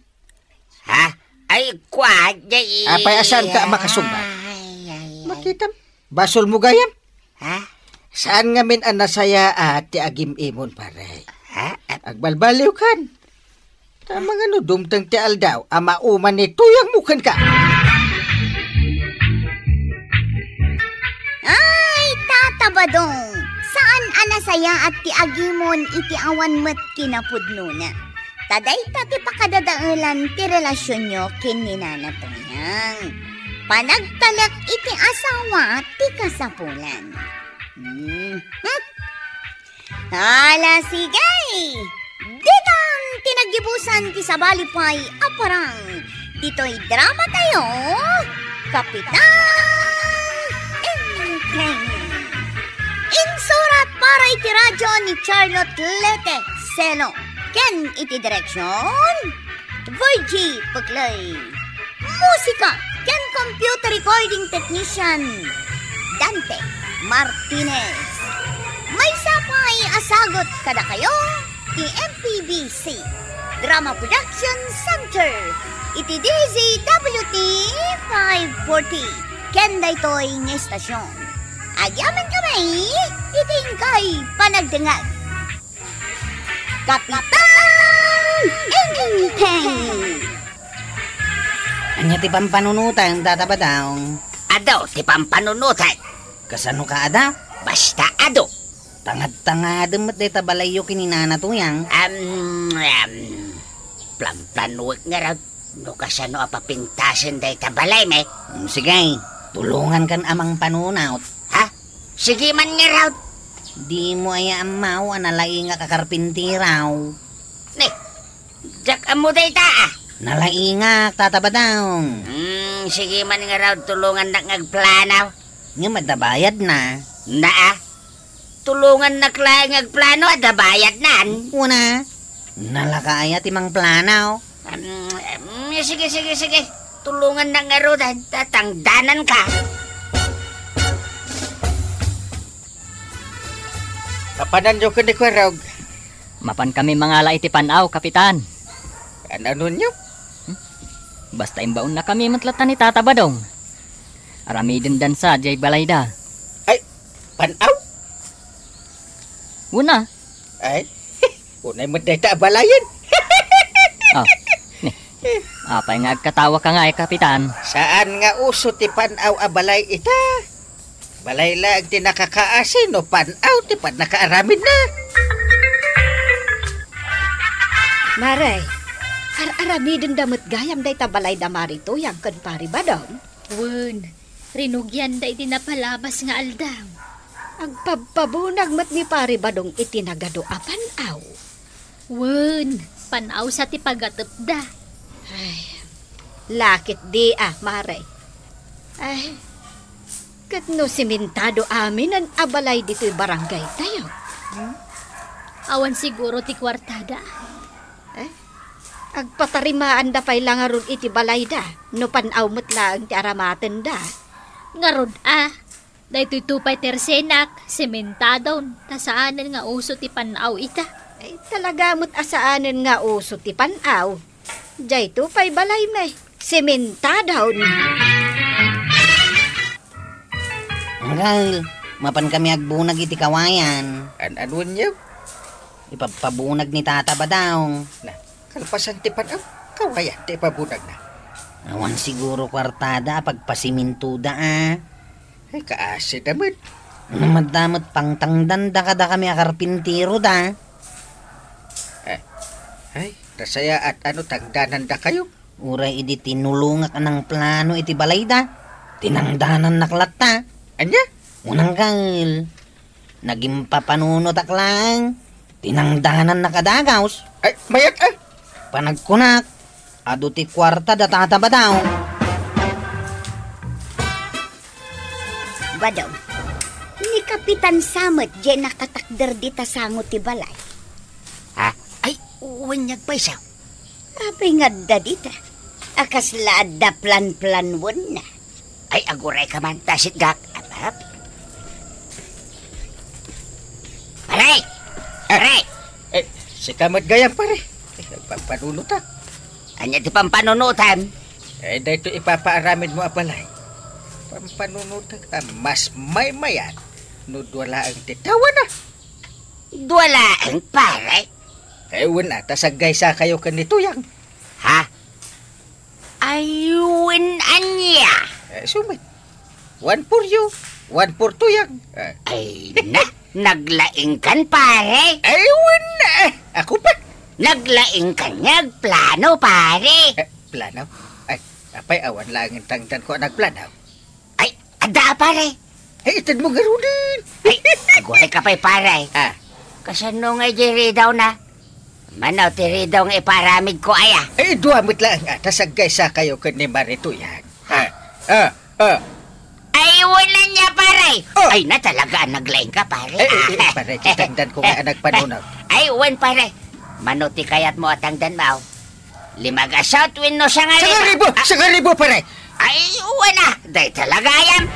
Ha? Ay, kwa, jay. Apay, a saanka a makasungbat? Ay, ay, ay. Makitam, basolmo gayam. Ha? Saan ngamin a nasayaat ti agim-imon, pare? Ha? Agbalbaliwkan. Ta mangano dumteng ti aldaw a mauman ni Tuyangmo kenka? Ay, Tata Badong, saan a nasayaat ti agimon iti awan met kinapudnona. Ta dayta ti pakadadaelan ti relasionyo ken ni Nana Toyang. Panagtalek iti asawa ti kasapulan. Mhm. Ala, sige! Ditan ti naggibusan ti sabali pay a parang ditoy drama tayo, Kapitan Enteng. Insurat para iti radyo ni Charlotte Lete Celo ken iti direksyon, Virgie Peclay. Musika ken computer recording technician, Dante Martinez. Maysa pay a sagut kadakayo ti M P B C Drama Production Center iti D Z W T five forty ken daytoy nga estasyon. Agyamankami iti inkay panagdengngeg. Kapitan Enteng! Ania ti pampanunotayo, Tata Badong? Adu ti pampanunotek. Kasano ka ada? Basta adu. Tangad-tangadem met dayta balayyo ken ni Nana Tuyang. Am, am, planplanuek ngarud no kasano a papintasen dayta balaymi. Mm, sige, tulongankan a mangpanunot. Ha? Sige man ngarud. Dimo aya ammo a nalaingak a karpintero? Ne, diak ammo dayta, a. Nalaingak, Tata Badong. Hmm, sige man ngarud, tulongannak nga agplano. Ngem adda bayadna. Naa, tulongannak laeng nga agplano, adda bayadnan. Una, nalaka aya ti mangplano? Em, em, sige, sige, sige. Tulongannak ngaruden, ta tangdananka. Mapananyo ken ni Kuarog? Mapankami mangala iti pan-aw, Kapitan. An-anonyo? Hmm? Basta imbaonnakami met latta ni Tata Badong. Aramidendan sa diay balayda. Ay, pan-aw? Una. Ay, unay met dayta a balayen. Ah, ni. Apay nga agkatawaka ngay, Kapitan? Saan nga uso ti pan-aw a balay ita. Balay laeng ti nakakaasi no pan-aw ti pannakaaramidna. Mare, ar-aramidenda met gayam dayta balay da Mari Tuyang ken Pari Badong? Wen, rinugianda iti napalabas nga aldaw. Agpabpabunag met ni Pari Badong iti nagadu a pan-aw. Wen, pan-aw sa ti pagatepda. Ay, lakit di a, Mare. Ay, ket no simentado aminen a balay ditoy barangay tayo? Hmm? Awan siguro ti kuartada. Eh, agpatarimaanda pay la ngarud iti balayda, no pan-aw met laeng ti aramatenda. Ngarud a, daytoy tupay ti arsenak, sementadon, ta saanen nga uso ti pan-aw ita. Ay, talaga met a saanen nga uso ti pan-aw. Daytoy pay balaymi, sementadon. Anggal, mapankami agbunag iti kawayan. An-anuenyo? Ipabpabunag ni Tata Badong. Na, kalpasan ti pan-aw, kawayan ti ipabunagna. Awan siguro kuartada a pagpasimintoda a. Ay, kaasida met. Madamot pangtangdanda kadakami a karpintero da. Eh, ay, nasayaat a no tangdanandakayo. Uray idi tinulongak a nangplano iti balayda, tinangdanannak latta. Ania? Unanggal, nagimpapanunotak laeng, tinangdanannak a dagaus. Ay, mayat a! Panagkunak, adu ti kuarta da Tata Badong. Badong, Ni Kapitan sa met diay nakatakder dita sango ti balay. Ha? Ay, wen nga agpayso. Apay nga adda dita? A kasla adda planplanwenna. Ay, agurayka man, ta sitgak. Apap. Pare! Pare! Eh, sika met gayam, pare. Eh, pampanunutak. Ania ti pampanunutam? Eh, daytoy ipapaaramidmo a balay. Pampanunutak a mas maymayat no dua laeng ti tawana. Dua laeng, pare? Eh, wen a, ta saggaysakayo ken ni Tuyang. Ha? Ay, wen ania? Eh, isu met. One for you, one for Tuyang. Eh. Ay, na, naglaingkan, pare. Ay, wen a, eh. Ako pa. Naglaingkan nga agplano, pare. Eh, plano? Ay, apay awan laeng intangdanko a nagplano? Ay, adda, pare. Ay, itedmo ngaruden. Ay, agurayka pay, pare. Ah. Kasano nga idi ridawna? Mano ti ridaw nga iparamidko aya? Ay, dua met laeng a, ta saggaysakayo ken ni Mare Tuyang. Ah, ah, ah. Ay, wen ania, pare. Oh. Ay, na talaga a naglaingka, pare. Eh, eh, eh, pare, ti tangdanko nga a nagpanunaw. Ay, wen, pare. Mano ti kayatmo a tangdanmo? Lima gasut wenno sangaribu? Sangaribu! Ah. Sangaribu, pare! Ay, wen a! Dayta la gayam!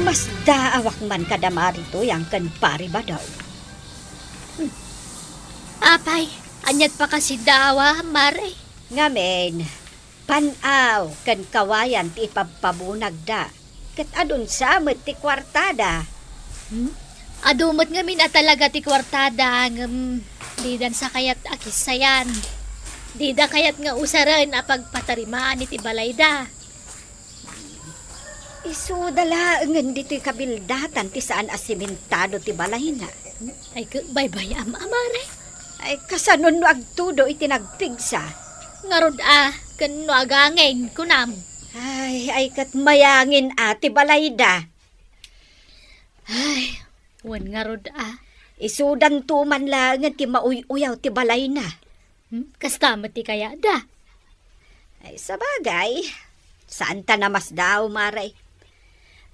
Masdaawak man kada Mare Tuyang ken Pare Badong. Hmm. Apay, aniat pa kasiddaawam, Mare? Ngamin, pan-aw ken kawayan ti ipabpabunagda, ket adun sa met ti kuartada. Hmm? Adu met ngamin a talaga ti kuartada, ngem didan sa kayat a kissayan. Dida kayat nga usaren a pagpatarimaan iti balayda. Isuda laengen ditoy kabildatan ti saan a simentado ti balayna. Ay, ket baybay-am a, Mare. Ay, kasano no agtudo iti nagpigsa? Ngarud a, ken no agangin, kunam. Ay, ay, ket mayangin a ti balayda. Ay, wen ngarud a. Isudanto man laengen ti mauy-uyaw ti balayna. Hmm? Kasta met ti kayatda. Ay, sabagay, saanta a masdaaw, Mare.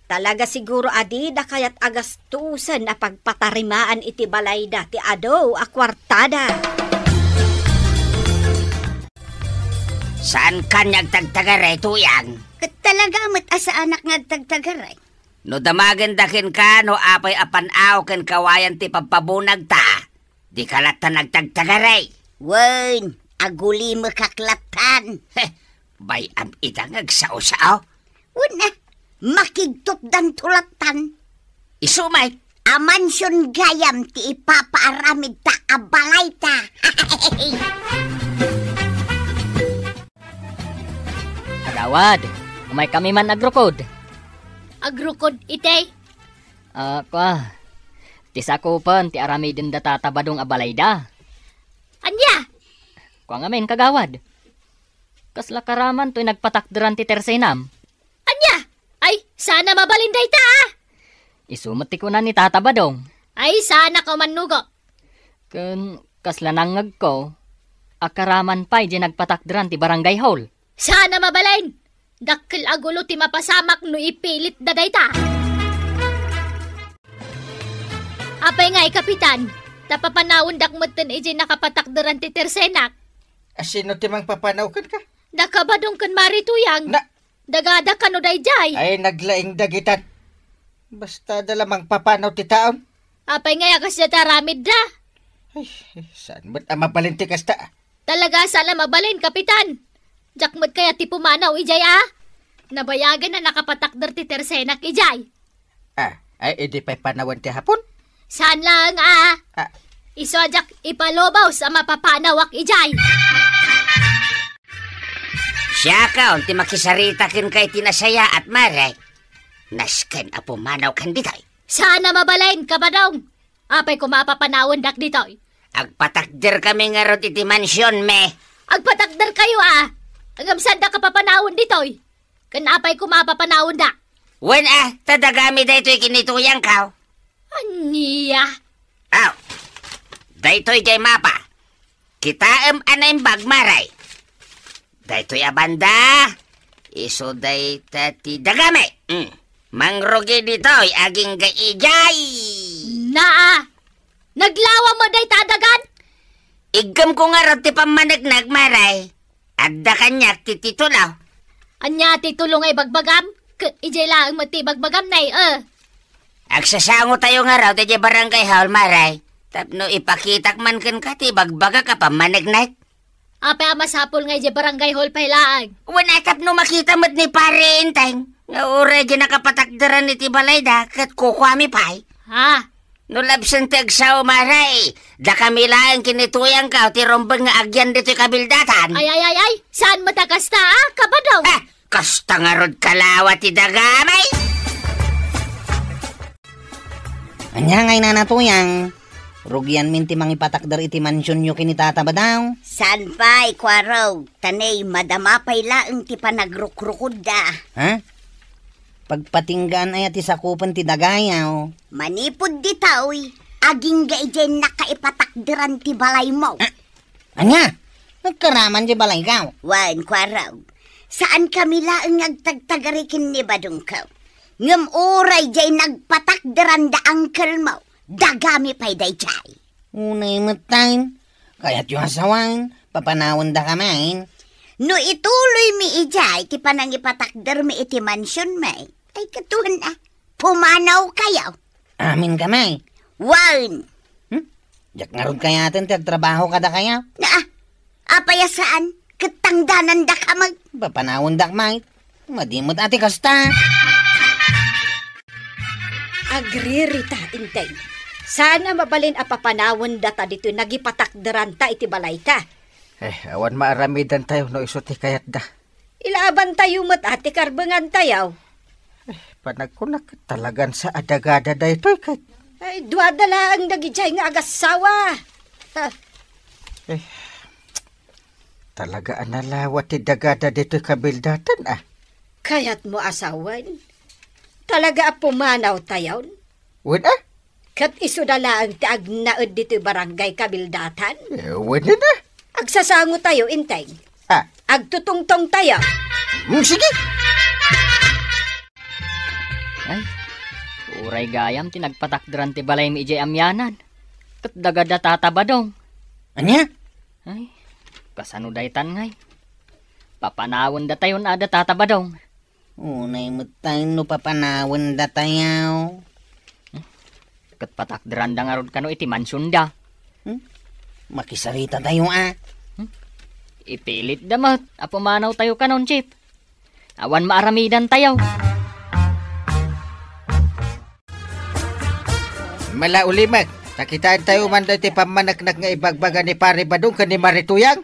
Talaga siguro a dida kayat a gastusen a pagpatarimaan iti balayda ti adu a kuartada. Saankan nga agtagtagaray, Tuyang? Ket talaga met a saanak nga agtagtagaray. No damagenda kenka, no apay a pan-aw ken kawayan ti pabpabunagta, dika latta nagtagtagaray. Wen, agulimekak lattan. Heh, bay-am ida nga agsao-sao. Wen a, makigtutdanto lattan. Isu met. A mansion gayam ti ipapaaramidta a balayta. Agawad, umaykami man agrukod. Agrukod iti? Ah, kua, ti sakupen ti aramiden da Tata Badong a balayda. Ania? Kua ngamin, kagawad. Kasla karaman toy nagpatakderan ti tersenam? Ania? Ay, saan a mabalin dayta, a? Isu met ti kuna ni Tata Badong. Ay, saanak a mannugok. Ken kasla nangngegko a karaman pay di nagpatakderan ti barangay hall. Saan a mabalin? Dakkel a gulo ti mapasamak no ipilitda dayta. Apay ngay, Kapitan, ta papanawendak metten idiay nakapatakderan ti tersenak. A, sino ti mangpapanaw kenka? Daka Badong ken Mare Tuyang. Na- Dagada kano daydiay? Ay, naglaing dagitan. Basta da la mangpapanaw ti taon. Apay ngay a kasdiay ti aramidda? Ay, saan met a mabalin ti kasta? Talaga saan a mabalin, Kapitan. Diak met kayat ti pumanaw idiay, a? Nabayagen a nakapatakder ti tersenak idiay. Ah, ay, idi pay panawen ti Hapon? Saan laeng, a? Ah. Isu a diak ipalubos a mapapanawak idiay. Siakon ti makisarita kenka iti nasayaat, Mare. Nasken a pumanawkan ditoy. Saan a mabalin, Kabadong. Apay koma a papanawendak ditoy? Agpatakderkami ngarud iti mansionmi. Agpatakderkayo, a? Ngem saandak a papanawen ditoy? Ken apay koma a papanawenda? Wen, a, ta dagami daytoy ken ni Tuyangko. Ania? Aw, daytoy diay mapa. Kitaem a naimbag, Mare. Daytoy a banda, isu dayta ti dagami. Mm. Mangrugi ditoy agingga idiay. Naa! Naglawa met dayta a dagan? Iggemko ngarud ti pammaneknek, Mare. Adda kaniak ti titulo. Ania ti titulo nga ibagbagam? Ket idiay laeng met ti ibagbagam, nay, eh. Agsasangotayo ngarud idiay barangay hall, Mare. Tapno ipakitak man kenka ti ibagbagak a pammaneknek. Apay a masapul nga idiay barangay hall pay laeng? Wen a tapno makita met ni Pare Enteng nga uray di nakapatakderan iti balayda ket kukuami pay. Ha? No labsen ti agsao, Mare, dakami laeng ken ni Tuyangko ti rumbeng nga agyan ditoy kabildatan. Ay, ay, ay, ay! Saan met a kasta, a, Kabadaw? Ah, kasta ngarud kalawa ti dagamay. Ania ngay, Nana Tuyang? Rugianmin ti mangipatakder iti mansionyo ken ni Tata Badaw? Saan pay, Kuarog, ta nay madama pay laeng ti panagrukrukodda. Ha? Pagpatinggaan aya ti sakupen ti dagayaw? Manipud ditoy, agingga idiay nakaipatakderan ti balaymo. Ah, ania? Nagkaraman ti balaykaw? Wen, Kuarog, saankami laeng nga agtagtagari ken ni Badongko. Ngem uray diay nagpatakderan da angkelmo, dagami pay daydiay. Unay met tayen, kayatyo a sawen, papanawendakamin. No ituloymi idiay ti panangipatakdermi iti mansionmi, ay, ket wen a, pumanawkayo. Aminkami? Wen. Hmm? Diak ngarud kayaten ti agtrabaho kadakayo? Naa, apay a saan? Ket tangdanandaka met. Papanawendak met. Madi met a ti kasta. Agririta, Enteng. Saan a mabalin a papanawendata ditoy nagipatakderanta iti balayta. Eh, awan maaramidantayo no isu ti kayatda. Ilabantayo met a ti karbengantayo. Eh, panagkunak, talagan sa a dagada daytoy ket. Ay, duada laeng dagidiay nga agassawa. Ha. Eh, talaga a nalawa ti dagada ditoy kabildatan, a. Kayatmo a sawen? Talaga a pumanawtayon? Wen, a? Ket isuda laeng ti agnaed ditoy barangay kabildatan? Eh, wen a. Agsasangotayo, Enteng. A. Agtutungtongtayo. Mm, sige. Ay, uray gayam ti nagpatakderan ti balaymi idiay amianan. Ket dagada Tata Badong. Ania? Ay, kasano daytan ngay? Papanawendatayon a da Tata Badong. Unay met tayen no papanawendatayo. Ket patakderanda ngarud kano iti mansionda. Hmm? Makisaritatayo a. Hmm? Ipilitda met a pumanawtayo kanon, Chief. Awan maaramidantayo. Mala ulimek, ta kitaentayo man daytoy pammaneknek nga ibagbaga ni Pare Badong ken ni Mari Tuyang.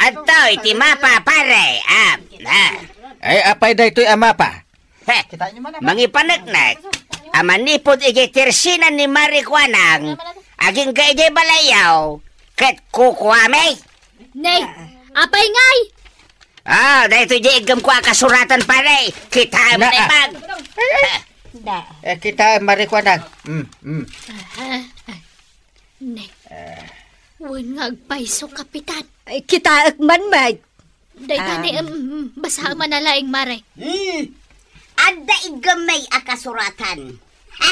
Adtoy iti mapa, pare. Ah, ah. Ay, apay daytoy a mapa? He, mangipaneknek a manipud idiay tersinan ni Mari Kuanang, agingga idiay balayyo, ket kukuami. Nay, apay ngay? Ah, daytoy di iggemko a kasuratan, pare. Kitaem. Naa. Naimbag. Ay, ay. Da. Eh, kitaem, Mari Kuanang. Mm, mm. Ah, ah. Ne. Ah. Wen nga agpayso, Kapitan. Ay, kitaek man, met. Dayta. Ah. Ni, em, basa man a laeng, Mare. Hmm. Adda iggemmi a kasuratan. Ha?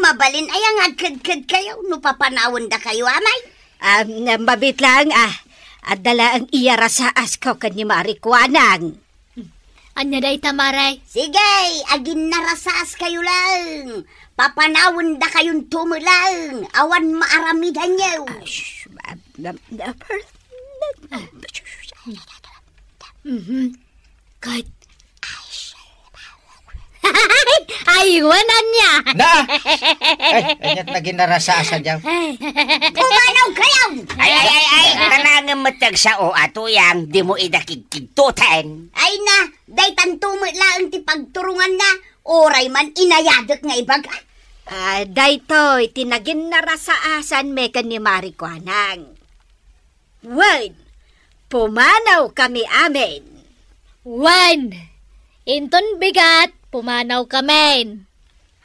Mabalin aya nga agkedkedkayo no papanawendakayo, amay? Am, mabiit laeng, a. Adda laeng iyarasaasko ken ni Mari Kuanang. Ania dayta, Mare? Sige, aginnarasaaskayo laeng. Papanawendakayonto met laeng. Awan maaramidanyo. Ah, shh, ba, ba, ba, Mhm. Ket, ay, wen, ania? Na! Ay, aniat naginnarasaasan diay? Pumanawkayo! Ay, ay, ay, ay, kanangem met ti agsao a Tuyang, dimo ida kigkigtoten. Ay na, daytanto met laeng ti pagturonganna, uray man inayadek nga ibaga. Ah, daytoy ti naginnarasaasanmi ken ni Mari Kuanang. Wen, pumanawkami amin. Wen, inton bigat, pumanawkamin.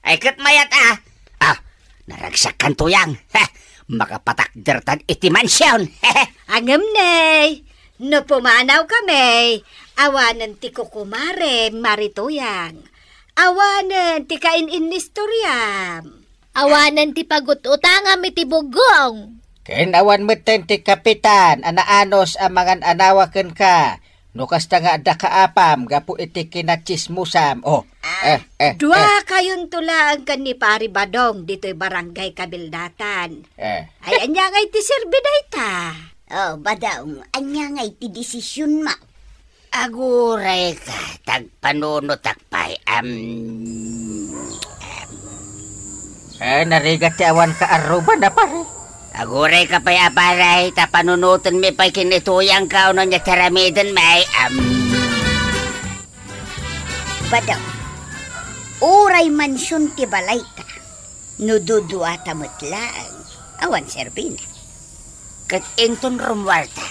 Ay, ket mayat a. Ah, naragsakkan, Tuyang. Ha, makapatakdertan iti mansion. Ngem ne, no pumanawkami, awanen ti kukumarem, Mari Tuyang. Awanen ti kain-innistoriam. Awanen ti pagut-utangam iti bugong. Ken awan metten ti kapitan a naanus a mangan-anawa kenka. No kasta nga adda kaapam gapu iti kinatsismosam. Oh, Ah, eh, eh, eh. Dua kayonto laeng ken ni Pari Badong ditoy barangay Kabildatan. Eh. Ay, ania ngay ti serbi dayta? Oh, Badong, ania ngay ti desisionmo? Aguray ka, tagpanunotak pay, am, am. Eh, narigat ti awan ka arruba na, pare. Aguray ka pay a pare, ta panunotenmi pay ken ni Tuyangka no ania ti aramidenmi, am. Badong, uray mansion ti balayta, no duduata met laeng, awan serbina. Ket inton rummuarta,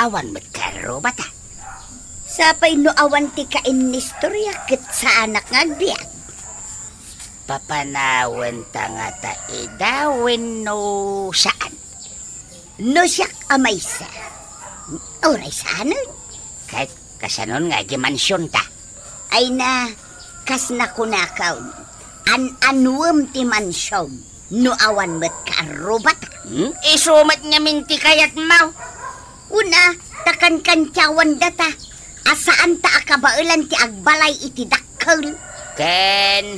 awan met karrubata. Sapay no awan ti kainnistoria ket saanak nga agbiag. Papanawenta ngata ida wenno saan? No siak a maysa, uray saanen. Ket kasanon nga iti mansionta? Ay na, kas nakunakon, an-anuem ti mansion no awan met karrubata. Hmm? Isu met ngamin ti kayatmo? Una, ta kankantiawan data, a saanta a kabaelan ti agbalay iti dakkel. Ken,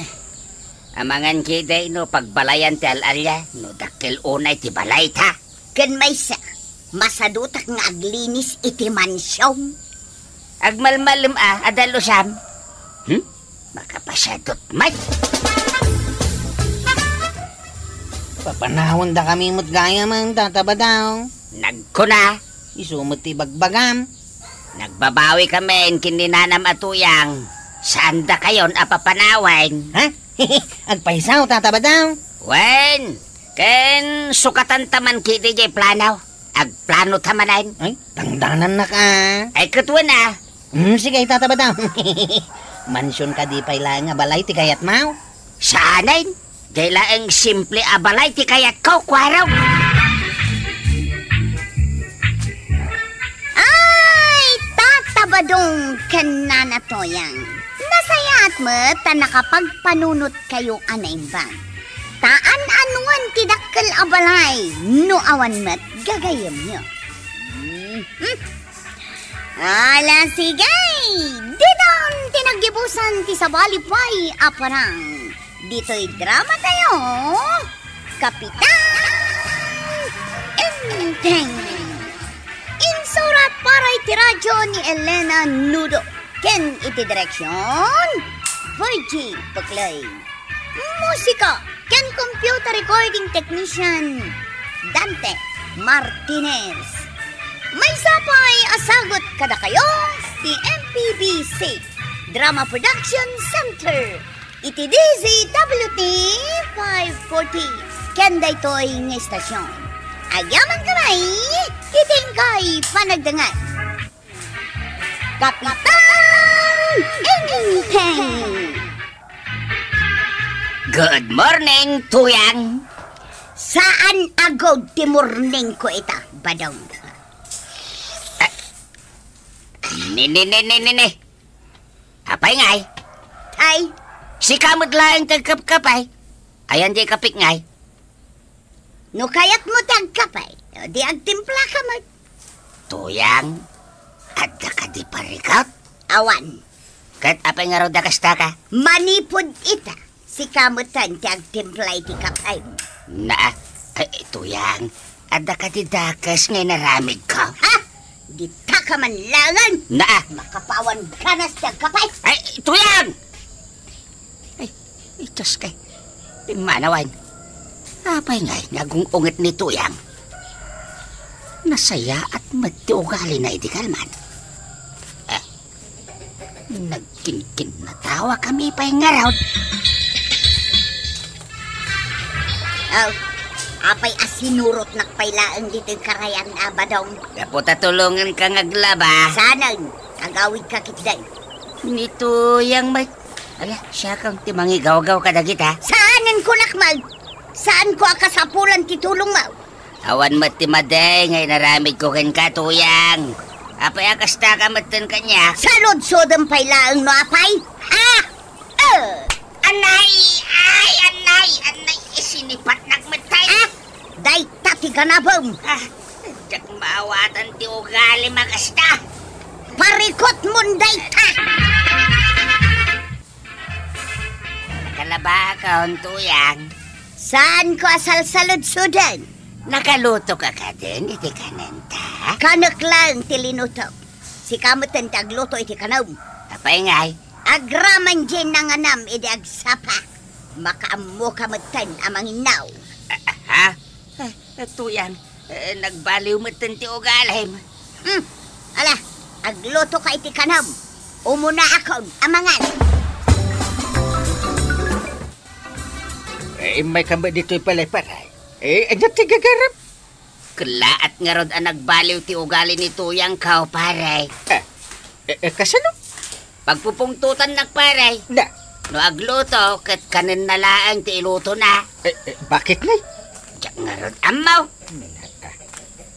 amangan ketdi no pagbalayan ti al-alia, no dakkel unay ti balayta. Ken maysa, masadutak nga aglinis iti mansion. Agmalmalem a, adda lusam? Hmm? Makapasadut met. Papanawendakami met gayam, Tata Badong. Nagkuna. Isu met ti bagbagam. Nagbabawi kami ken ni nanam a Tuyang. Saandakayon a papanawen. Ha? Agpayso, Tata Badong. Wen, ken sukatanta man ketdi diay plano. Agplanota manen. Ay, tangdanannak a. Ay, ket wen a. Hmm, sige, Tata Badong. Mansion kadi pay laeng a balay ti kayatmo? Saanen? Diay laeng simple a balay ti kayatko, kuarog. Ay, Tata Badong ken Nana Tuyang. Nasayaat met ta nakapagpanunotkayo a naimbag. Ta an-anuan ti dakkel a balay no awan met gagayemyo. Mhm. Ala, sige! Didon ti naggibusan ti sabali pay a parang. Ditoy dramatayo, Kapitan Enteng. Insurat para iti radyo ni Elena Nudo. Ken iti direksyon, Virgie Peclay. Musika ken computer recording technician, Dante Martinez. Maysa pay a sagut kadakayo ti M P B C Drama Production Center iti D Z W T five forty ken daytoy nga istasyon. Agyamankami iti inkay panagdengngeg. Kapitan Enteng! Good morning, Tuyang! Saan a good ti morningko ita, Badong? Ah, ni, ni, ni, ni, ni, ni. Apay ngay? Ay. Sika met laeng ti agkapkapay. Ayan diay kapik ngay? No kayatmo ti agkapay, di agtimplaka met. Tuyang, adda kadi parikot? Awan. Ket apay ngarud a kasta ka? Manipud ita, sika metten ti agtimpla iti kapaymo. Naa, ay, Tuyang, adda kadi dakes nga inaramidko? Ha? Ditaka man laengen! Naa! Makapawan ganas ti agkapay! Ay, Tuyang! Ay, itas kay. Pimmanawan. Apay ngay nga agung-unget ni Tuyang? Nasayaat met ti ugalina idi kalman. Ah, nagkinkinnatawa kami pay ngarud. Aw, apay a sinurotnak pay laeng ditoy karayan a Badong? Gapu ta tulongenka nga aglaba. Saanen, agawidka ketdi. Ni Tuyang met. Ala, siakon ti mangigawgaw kadagita. Saanen kunak met. Saanko a kasapulan ti tulongmo. Awan met ti madi nga inaramidko kenka, Tuyang. Apay a kastaka metten kaniak? Saludsodem pay laeng no apay. Ha? Anay! Ay, anay! Anay! Isinipatnak met tayo. Ah! Dayta ti ganabem! Ah, diak maawatan ti ugali makasta. Parikutmon dayta! Kalabakon, Tuyang. Saanko a salsaludsoden? Nakaluto ka kadin iti kanenta? Kanek laeng ti linuto. Sika metten ti agluto iti kanem. Apay ngay? Agraman diay nanganam idi agsapa. Makaammoka metten a manginnaw. Ah, ha? Eh, Tuyang, eh, nagbaliw metten ti ugalim. Hmm. Ala, aglutoka iti kanem. Umunaakon a mangan. Eh, immayka met ditoy balay, paray. Eh, ania ti gagarem? Kellaat ngarud a nagbaliw ti ugali ni Tuyangko, pare. Eh, eh, eh, kasano? Pagpupungtotannak, pare. Na? No agluto, ket kanenna laeng ti ilutona. Eh, eh, bakit, nay? Diak ngarud ammo.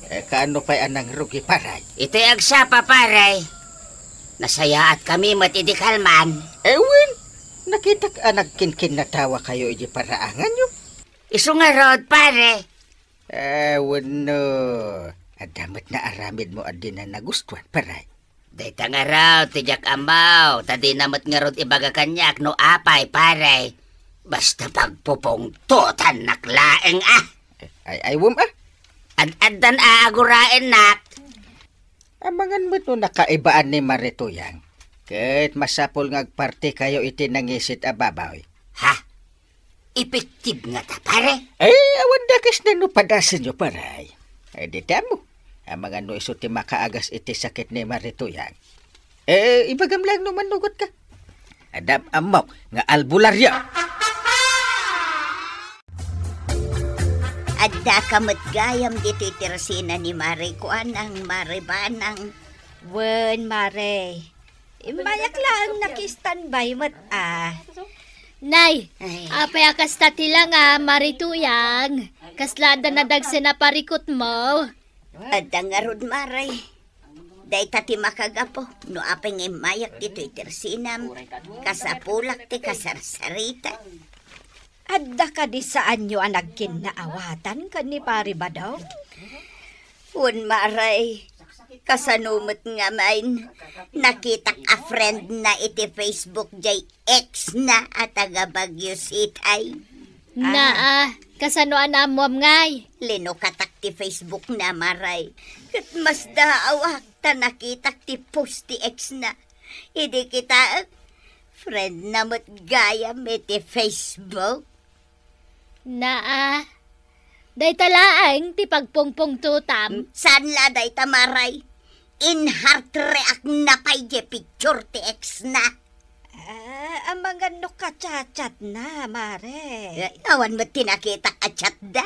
Eh, kaano pay a nangrugi, pare? Iti agsapa, pare. Nasayaatkami met idi kalman. Eh, wen, nakitak a nagkinkinnatawa kayo idi paraanganyo. Isu ngarud, pare. Eh, wenno, adda met naaramidmo a dina nagustuan, pare? Dayta ngarud ti diak ammo, ta dina met ngarud ibaga kaniak no apay, pare. Basta pagpupungtotannak laeng, ah. Ay, ay, wen, ah. Ad-addan a aguraennak. Amangan met no nakaibaan ni Mare Tuyang. Ket masapul nga agpartikayo iti nangisit a baboy. Ha? Epektibo ngata, pare? Eh, awan dakes no padasenyo, pare. Eh, di ti ammo. Amangan no isu ti makaagas iti sakit ni Mare Tuyang. Eh, ibagam laeng no mannugotka. Adda ammok nga albularyo. Addaka met gayam ditoy tersena ni Mare Kuanang, Mare Banang. Wen, Mare. Immayak laeng naki-standby met, ah. Nay, ay, apay a kasta ti langa, Mare Tuyang? Kasla adda nadagsen a parikutmo? Adda ngarud, Mare. Dayta ti makagapu no apay nga immayak ditoy tersenam, kasapulak ti kasarsarita. Adda kadi saanyo a nagkinnaawatan ken ni Pare Badong? Wen, Mare, kasano met ngamin, nakitak a friend na iti Facebook jay ex na a taga Baguio City. Naa, kasano a naammuam ngay? Linukatak ti Facebook na, Mare. Ket masdaawak ta nakitak ti post ti ex na. Idi kitaek, friend na met gayam iti Facebook. Naa, dayta laeng ti pagpungpungtotam. Hmm, saan la dayta, Mare? In-heart react na pay jay picture ti ex na. Ah, amangan no ka-chat-chat na, Mare. Eh, awan met ti nakitak a chat da.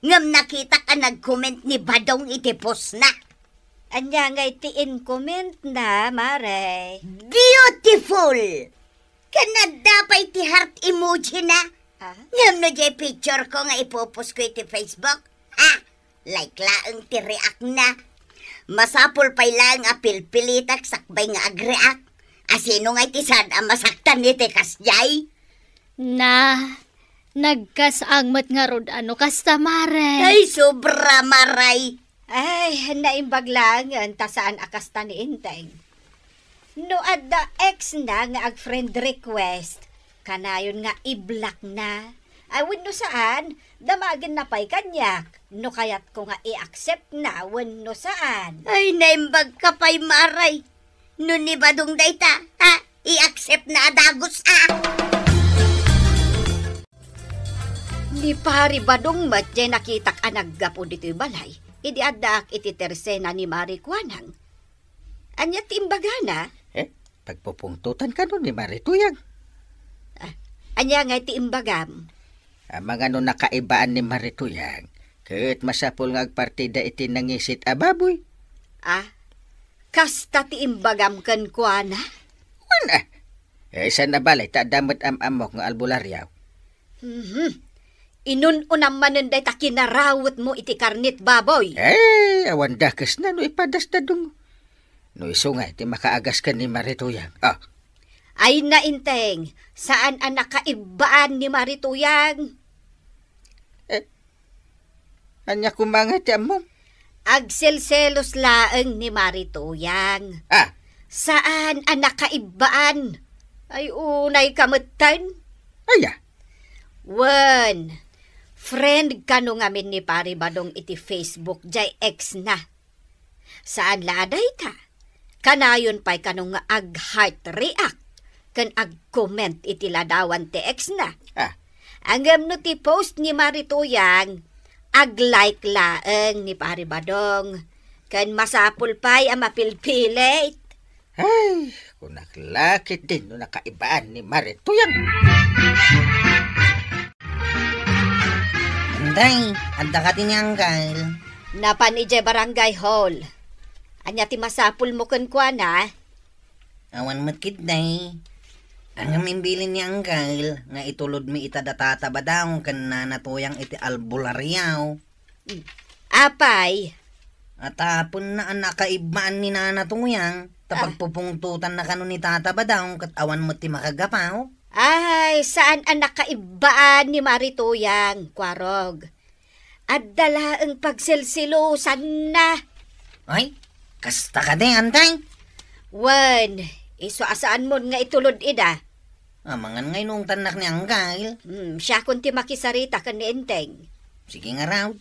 Ngem nakitak a nag-comment ni Badong iti post na. Ania ngay ti in-comment na, Mare? Beautiful! Ken adda pay ti heart emoji na. Ah? Ngem no jay picture ko nga ipopost ko iti Facebook, ha? Like laeng ti react na. Masapul pay laeng a pilpilitak sakbay nga agreact. A sino ngay ti saan a masaktan iti kasjay? Na, nagkas-ang met ngarud a no kasta, Mare. Ay, sobra, Mare. Ay, naimbag laengen ta saan a kasta ni Enteng. No adda ex na nga ag-friend request, kanayon nga i-block na. Ay, wenno saan, damagenna pay kaniak no kayatko nga i-accept na wenno saan. Ay, naimbag ka pay, Mare. No ni Badong dayta, ha? I-accept na a dagus, ah! Ni Pare Badong met jay nakitak a naggapu ditoy balay, idi addaak iti tersena ni Mare Kuanang. Ania ti imbagana? Eh, pagpupungtotan kano ni Mare Tuyang? Ah, ania ngay ti imbagam? Amangan no nakaibaan ni Mare Tuyang, ket masapul nga agpartida iti nangisit a baboy. Ah, kasta ti imbagam kenkuana? Wen, ah. Eh, saan a balay ta adda met am-ammok nga albularyo. Mhm. Inun-unam manen dayta kinarawetmo iti karnit baboy. Eh, awan dakesna no ipadasdadong. No isu nga ti makaagas ken ni Mare Tuyang. Ah. Ay na, Enteng, saan a nakaibbaan ni Mari Tuyang. Eh, ania koma nga ti ammom? Agselselos laeng ni Mari Tuyang. Ah. Saan a nakaibbaan. Ay, unay ka metten. Aya? Wen, friend kano ngamin ni Pari Badong iti Facebook, jay ex na. Saan la a dayta. Kanayon pay kano nga ag-heart react ken ag-comment iti ladawan ti ex na. Ah. Ngem no ti post ni Mari Tuyang, ag-like laeng ni Pari Badong. Ken masapul pay a mapilpilit. Ay, kunak la ketdin no nakaibbaan ni Mari Tuyang. Enteng, adda kadi ni Angkel? Napan idiay barangay hall. Ania ti masapulmo kenkuana? Awan met ketdi. Ngem imbilin ni Angkel nga itulodmi ita da Tata Badong ken Nana Tuyang iti albularyo. Apay? Tapno a nakaibbaan ni Nana Tuyang, ta Ah. pagpupungtotanna kano ni Tata Badong ket awan met ti makagapaw. Ay, saan a nakaibbaan ni Mari Tuyang, Kuarog. Adda laeng pagselselosanna. Ay, kasta kadi, Enteng? Wen, isu a saanmon nga itulod ida. Amangan nga inungtannak ni Angkel. Hmm, siakon ti makisarita ken ni Enteng. Sige ngarud,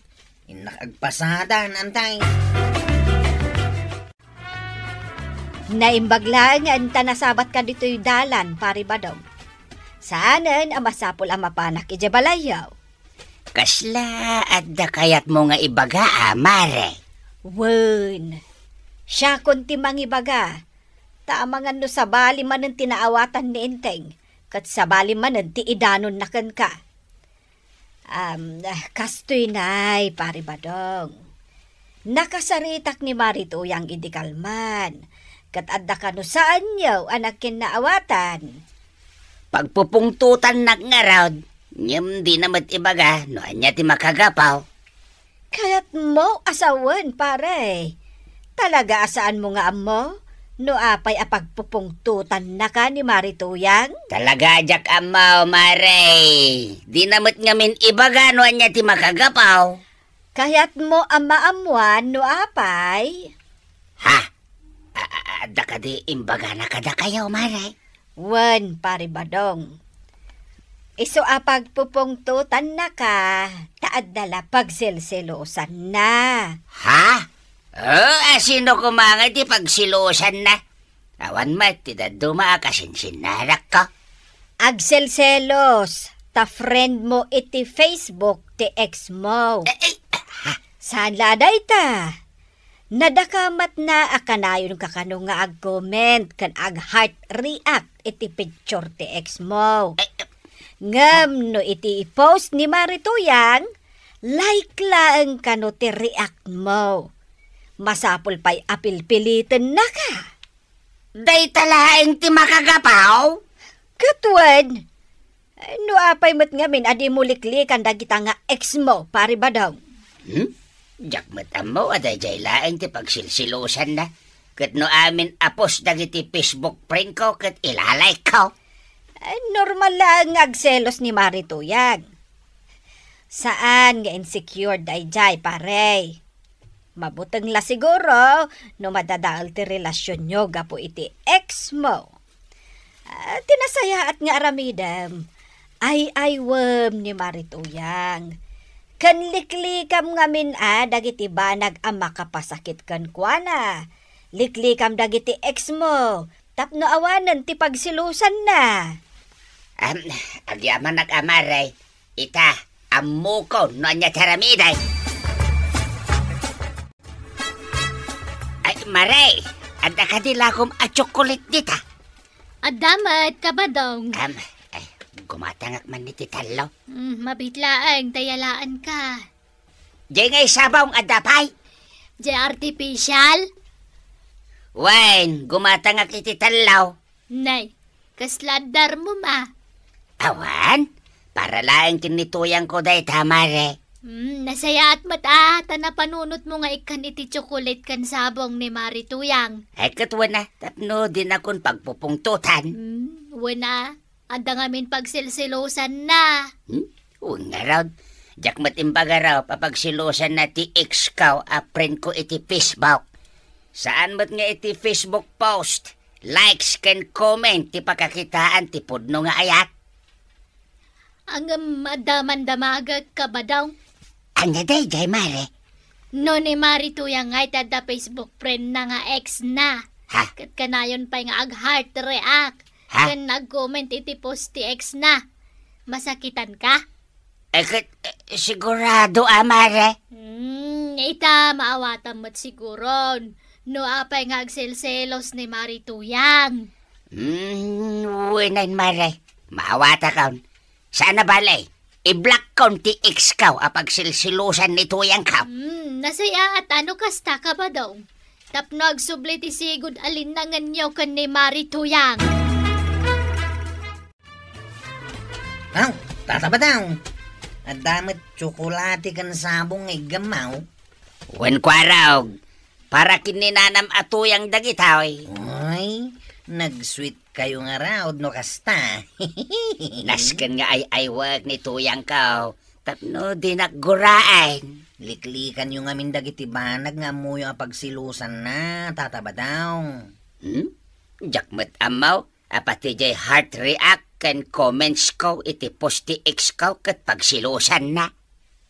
innak agpasada, Enteng. Naimbag laeng nga inta nasabatka ditoy dalan, Pari Badong. Saanen a masapul a mapanak idiay balayyo. Kasla adda kayatmo nga ibaga, a, Mare? Wen, siakon ti mangibaga. Ta amangan no sabali manen ti naawatan ni Enteng, ket sabali manen ti idanonna kenka. Am, kastoy nay, Pari Badong. Nakasaritak ni Mari Tuyang idi kalman, ket adda kano saanyo a nagkinnaawatan. Pagpupungtotannak ngarud, ngem dina met ibaga no ania ti makagapaw. Kayatmo a sawen, pare. Talaga a saanmo nga ammo no apay a pagpupungtotannaka ni Mari Tuyang? Talaga a diak ammo, Mare. Dina met ngamin ibaga no ania ti makagapaw. Kayatmo a maammuan no apay? Ha? A-, a-, adda kadi imbagana kadakayo, Mare? Wen, Pari Badong. Isu a pagpupungtotannaka, ta adda la pagselselosanna. Ha? O, a sino koma nga iti pagselosanna? Awan met ti dadduma a kasinsinnarakko. Agselselos, ta friend mo iti Facebook ti ex mo. Eh, eh, ha? Saan la dayta? Nadakamatna a kanayonka kano nga ag-comment ken ag-heart react iti picture ti ex mo. Eh, eh. Ngem no iti i-post ni Mari Tuyang, like laeng kano ti react mo. Masapul pay a pilpilitennaka. Dayta laeng ti makagapaw? Ket wen, no apay met ngamin a dimo liklikan dagita nga ex mo, Pari Badong? Hmm? Diak met ammo a daydiay laeng ti pagsilsilusanna. Ket no amin a post dagiti Facebook friend ko ket ilalike ko. Ay, normal laeng nga agselos ni Mari Tuyang. Saan nga insecure daydiay, pare. Mabuteng la siguro no madadael ti relasionyo gapu iti ex mo. Ah, ti nasayaat nga aramidem, ay-aywem ni Mari Tuyang. Ken liklikam ngamin a dagiti banag a makapasakit kenkuana. Liklikam dagiti ex mo tapno awanen ti pagsilusanna. Am, agyamanak a, Mare. Ita, ammokon no ania ti aramidek. Ay, Mare, adda kadi lakom a tsokolit dita? Adda met, Kabadong. Am, ay, gumatangak man iti tallo. Mm, mabiit laeng ta yalaanka. Diay ngay sabong adda pay? Diay artificial? Wen, gumatangak iti tallo. Nay, kasla addarmom a? Awan, para laeng ken ni Tuyangko dayta, Mare. Hmm, nasayaat met a, ta napanunotmo nga ikkan iti tsokolit ken sabong ni Mari Tuyang. Ay, ket wen a, tapno dinakon pagpupungtotan. Hmm. Wen a, adda ngamin pagsilsilusanna. Hmm? Wen ngarud, diak met imbaga rup a pagsilusanna ti ex ko a friend ko iti Facebook. Saan met nga iti Facebook post, likes ken comment ti pakakitaan ti pudno nga ayat. Ngem adda man damagek, Kabadong. Ania daydiay, Mare? No ni Mari Tuyang ngay ti adda Facebook friend na nga ex na. Ha? Ket kanayon pay nga ag-heart react. Ha? Ken nag-comment iti post ti ex na. Masakitan ka? Eh, ket, eh, sigurado a, Mare? Hmm, ita, maawatam met siguron. No apay nga agselselos ni Mari Tuyang. Hmm, wen, Mare. Maawatakon. Saan a bale, i-block kon ti ex ko a pagsilsilusan ni Tuyang ko. Hmm, nasayaat no kasta, Kabadong. Tapno agsubli ti sigud a linnangenyo ken ni Mari Tuyang. Aw, Tata Badong. Adda met tsokolate ken sabong nga iggammaw. Wen, Kuarog, para ken ni nanam a Tuyang dagitoy. Ay, nag-sweet kayo ngarud no kasta. Nasken nga ay-aywek ni Tuyang ko, tapno dinak guraen. Liklikanyo ngamin dagiti banag nga ammoyo a pagsilusanna, Tata Badong. Hmm? Diak met ammo a pati jay heart react ken comments ko iti post ti ex ko ket pagsilusanna.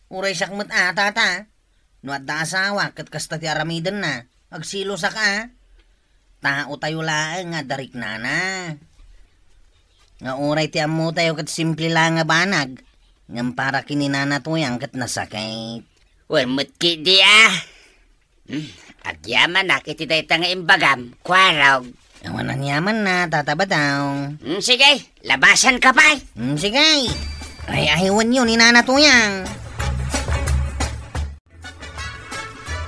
Uray siak met a, Tata. No adda asawa ket kasta ti aramidenna, agsilosak a. Taotayo laeng nga adda riknana. Nga uray ti ammotayo ket simple la nga banag, ngem para ken ni Nana Tuyang ket nasakit. Wen met ketdi a. Hmm, agyamanak iti dayta nga imbagam, Kuarog. Awan aniamanna, Tata Badong. Hmm, sige, labasanka pay. Hmm, sige. Ay-aywanyo ni Nana Tuyang.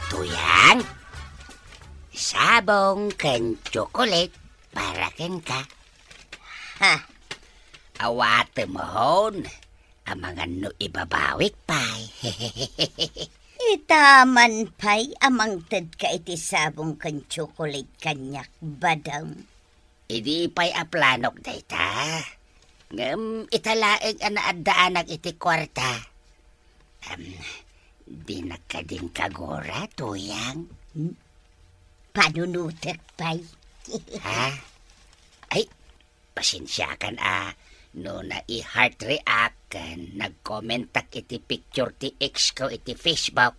Tuyang, sabong ken tsokolate para kenka. Ha? Awatem hon, amangan no ibabawik pay. Ita man pay a mangtedka iti sabong ken tsokolate kaniak, Badong. Idi pay a planok dayta. Ngem ita laeng a naaddaanak iti kuarta. Am, dinak kadin kagura, Tuyang. Hmm? Panunotek pay. Ha? Ay, pasensiakan a no nai-heart react ken nag-commentak iti picture ti ex ko iti Facebook.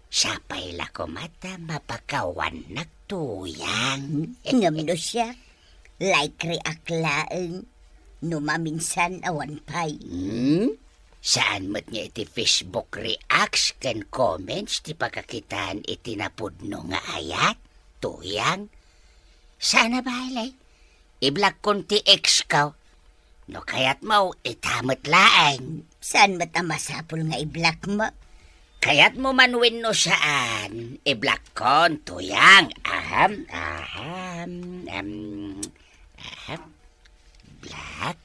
Sapay la koma ta mapakawannak, Tuyang. Ngem no siak, like react laeng, no maminsan awan pay. Hmm? Saan met nga iti Facebook reacts ken comments ti pakakitaan iti napudno nga ayat, Tuyang? Saan a bale, i-block kon ti ex ko. No kayatmo, ita met laeng. Saan met a masapul nga i-block mo? Kayatmo man wenno saan, i-block kon, Tuyang. Aham, aham, em, aham. Block?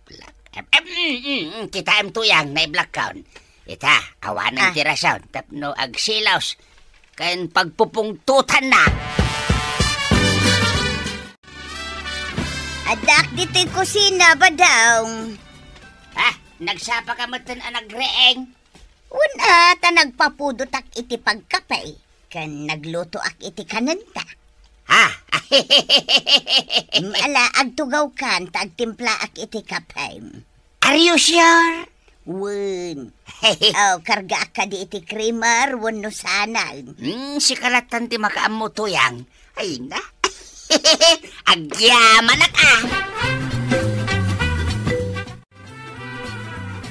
Block? Em, em, mm, mm, mm, kitaem, Tuyang, nai-block kon. Ita, awanen Ah. ti rason tapno agselos ken pagpupungtotanna. Addaak ditoy kusina, Badong. Ha? Nagsapa ka metten a nagreeng? Wen a, ta nagpapudotak iti pagkape, ken naglutoak iti kanenta. Ha? Mm, ala, agtugawkan ta agtimplaak iti kape. Are you sure? Wen. Oh, kargaak kadi iti creamer wenno saan. Hmm, sika lattan ti makaammo, Tuyang. Ay na. Agyamanak a.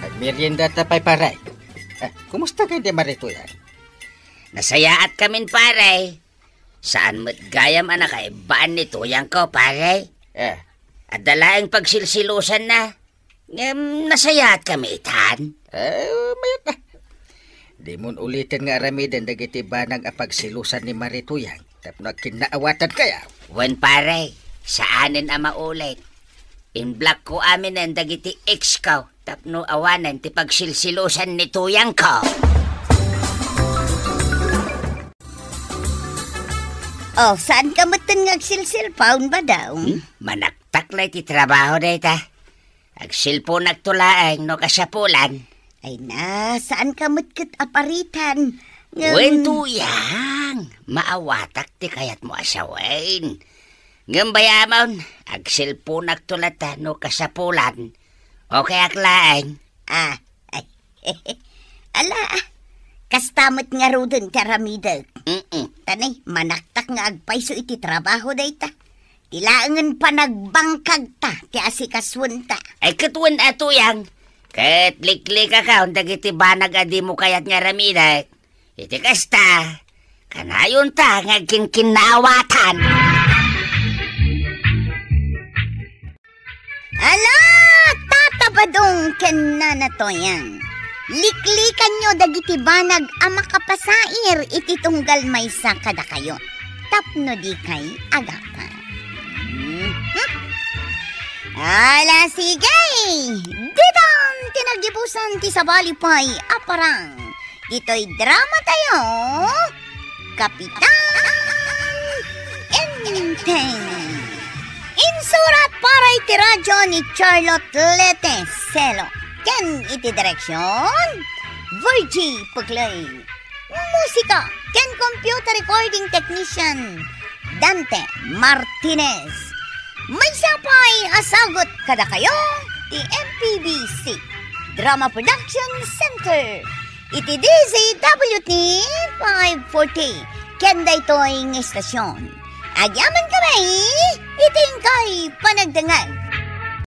Agmeriendata pay, pare. Ah, kumusta kadi, Mari Tuyang? Nasayaat kamin, pare. Saan met gayam a nakaibbaan ni Tuyang ko, pare. Eh. Adda laeng pagsilsilusanna. Ngem nasayaat kami itan. Eh, mayat a. Dimon uliten nga aramiden dagiti banag a pagsilusan ni Mari Tuyang tapno agkinnaawatan kayo. Wen, pare, saanen a maulit. In-block ko aminen dagiti ex ko tapno awanen ti pagsilsilusan ni Tuyang ko. Oh, saan ka metten nga agsilsilpaon, Badong? Hmm? Manak Maawattak la iti trabaho dayta. Agselponakto laeng no kasapulan. Ay na, saanka met ket aparitan. Ngem Wen, Tuyang, maawatak ti kayatmo a sawen. Ngem bay-amon, agselponakto latta no kasapulan. Okay ak laeng. Ah, ay. Ala, ah. Kasta met ngaruden ti aramidek. Mm-mm. Tanay, manaktak nga agpayso iti trabaho dayta. Ti laengen panagbangkagta ti asikasuenta. Ay, ket wen a, Tuyang, ket liklikakon dagiti banag a dimo kayat nga aramidek. Iti kasta, kanayonta nga agkinkinnaawatan. Ala, Tata Badong ken Nana Toyang, liklikanyo dagiti banag a makapasair iti tunggal maysa kadakayo tapno dikay agapa. Mhm. Ala, sige! Ditan ti nagibusan ti sabali pay a parang. Ditoy drama tayo, Kapitan Enteng. Insurat para iti radyo ni Charlotte Lete Celo. Ken iti direksyon, Virgie Puclay. Musika ken computer recording technician, Dante Martinez. Maysa pay a sagut kadakayo ti M P B C Drama Production Center iti D Z W T five forty. Ken daytoy nga istasyon, agyamankami iti inkay panagdengngeg.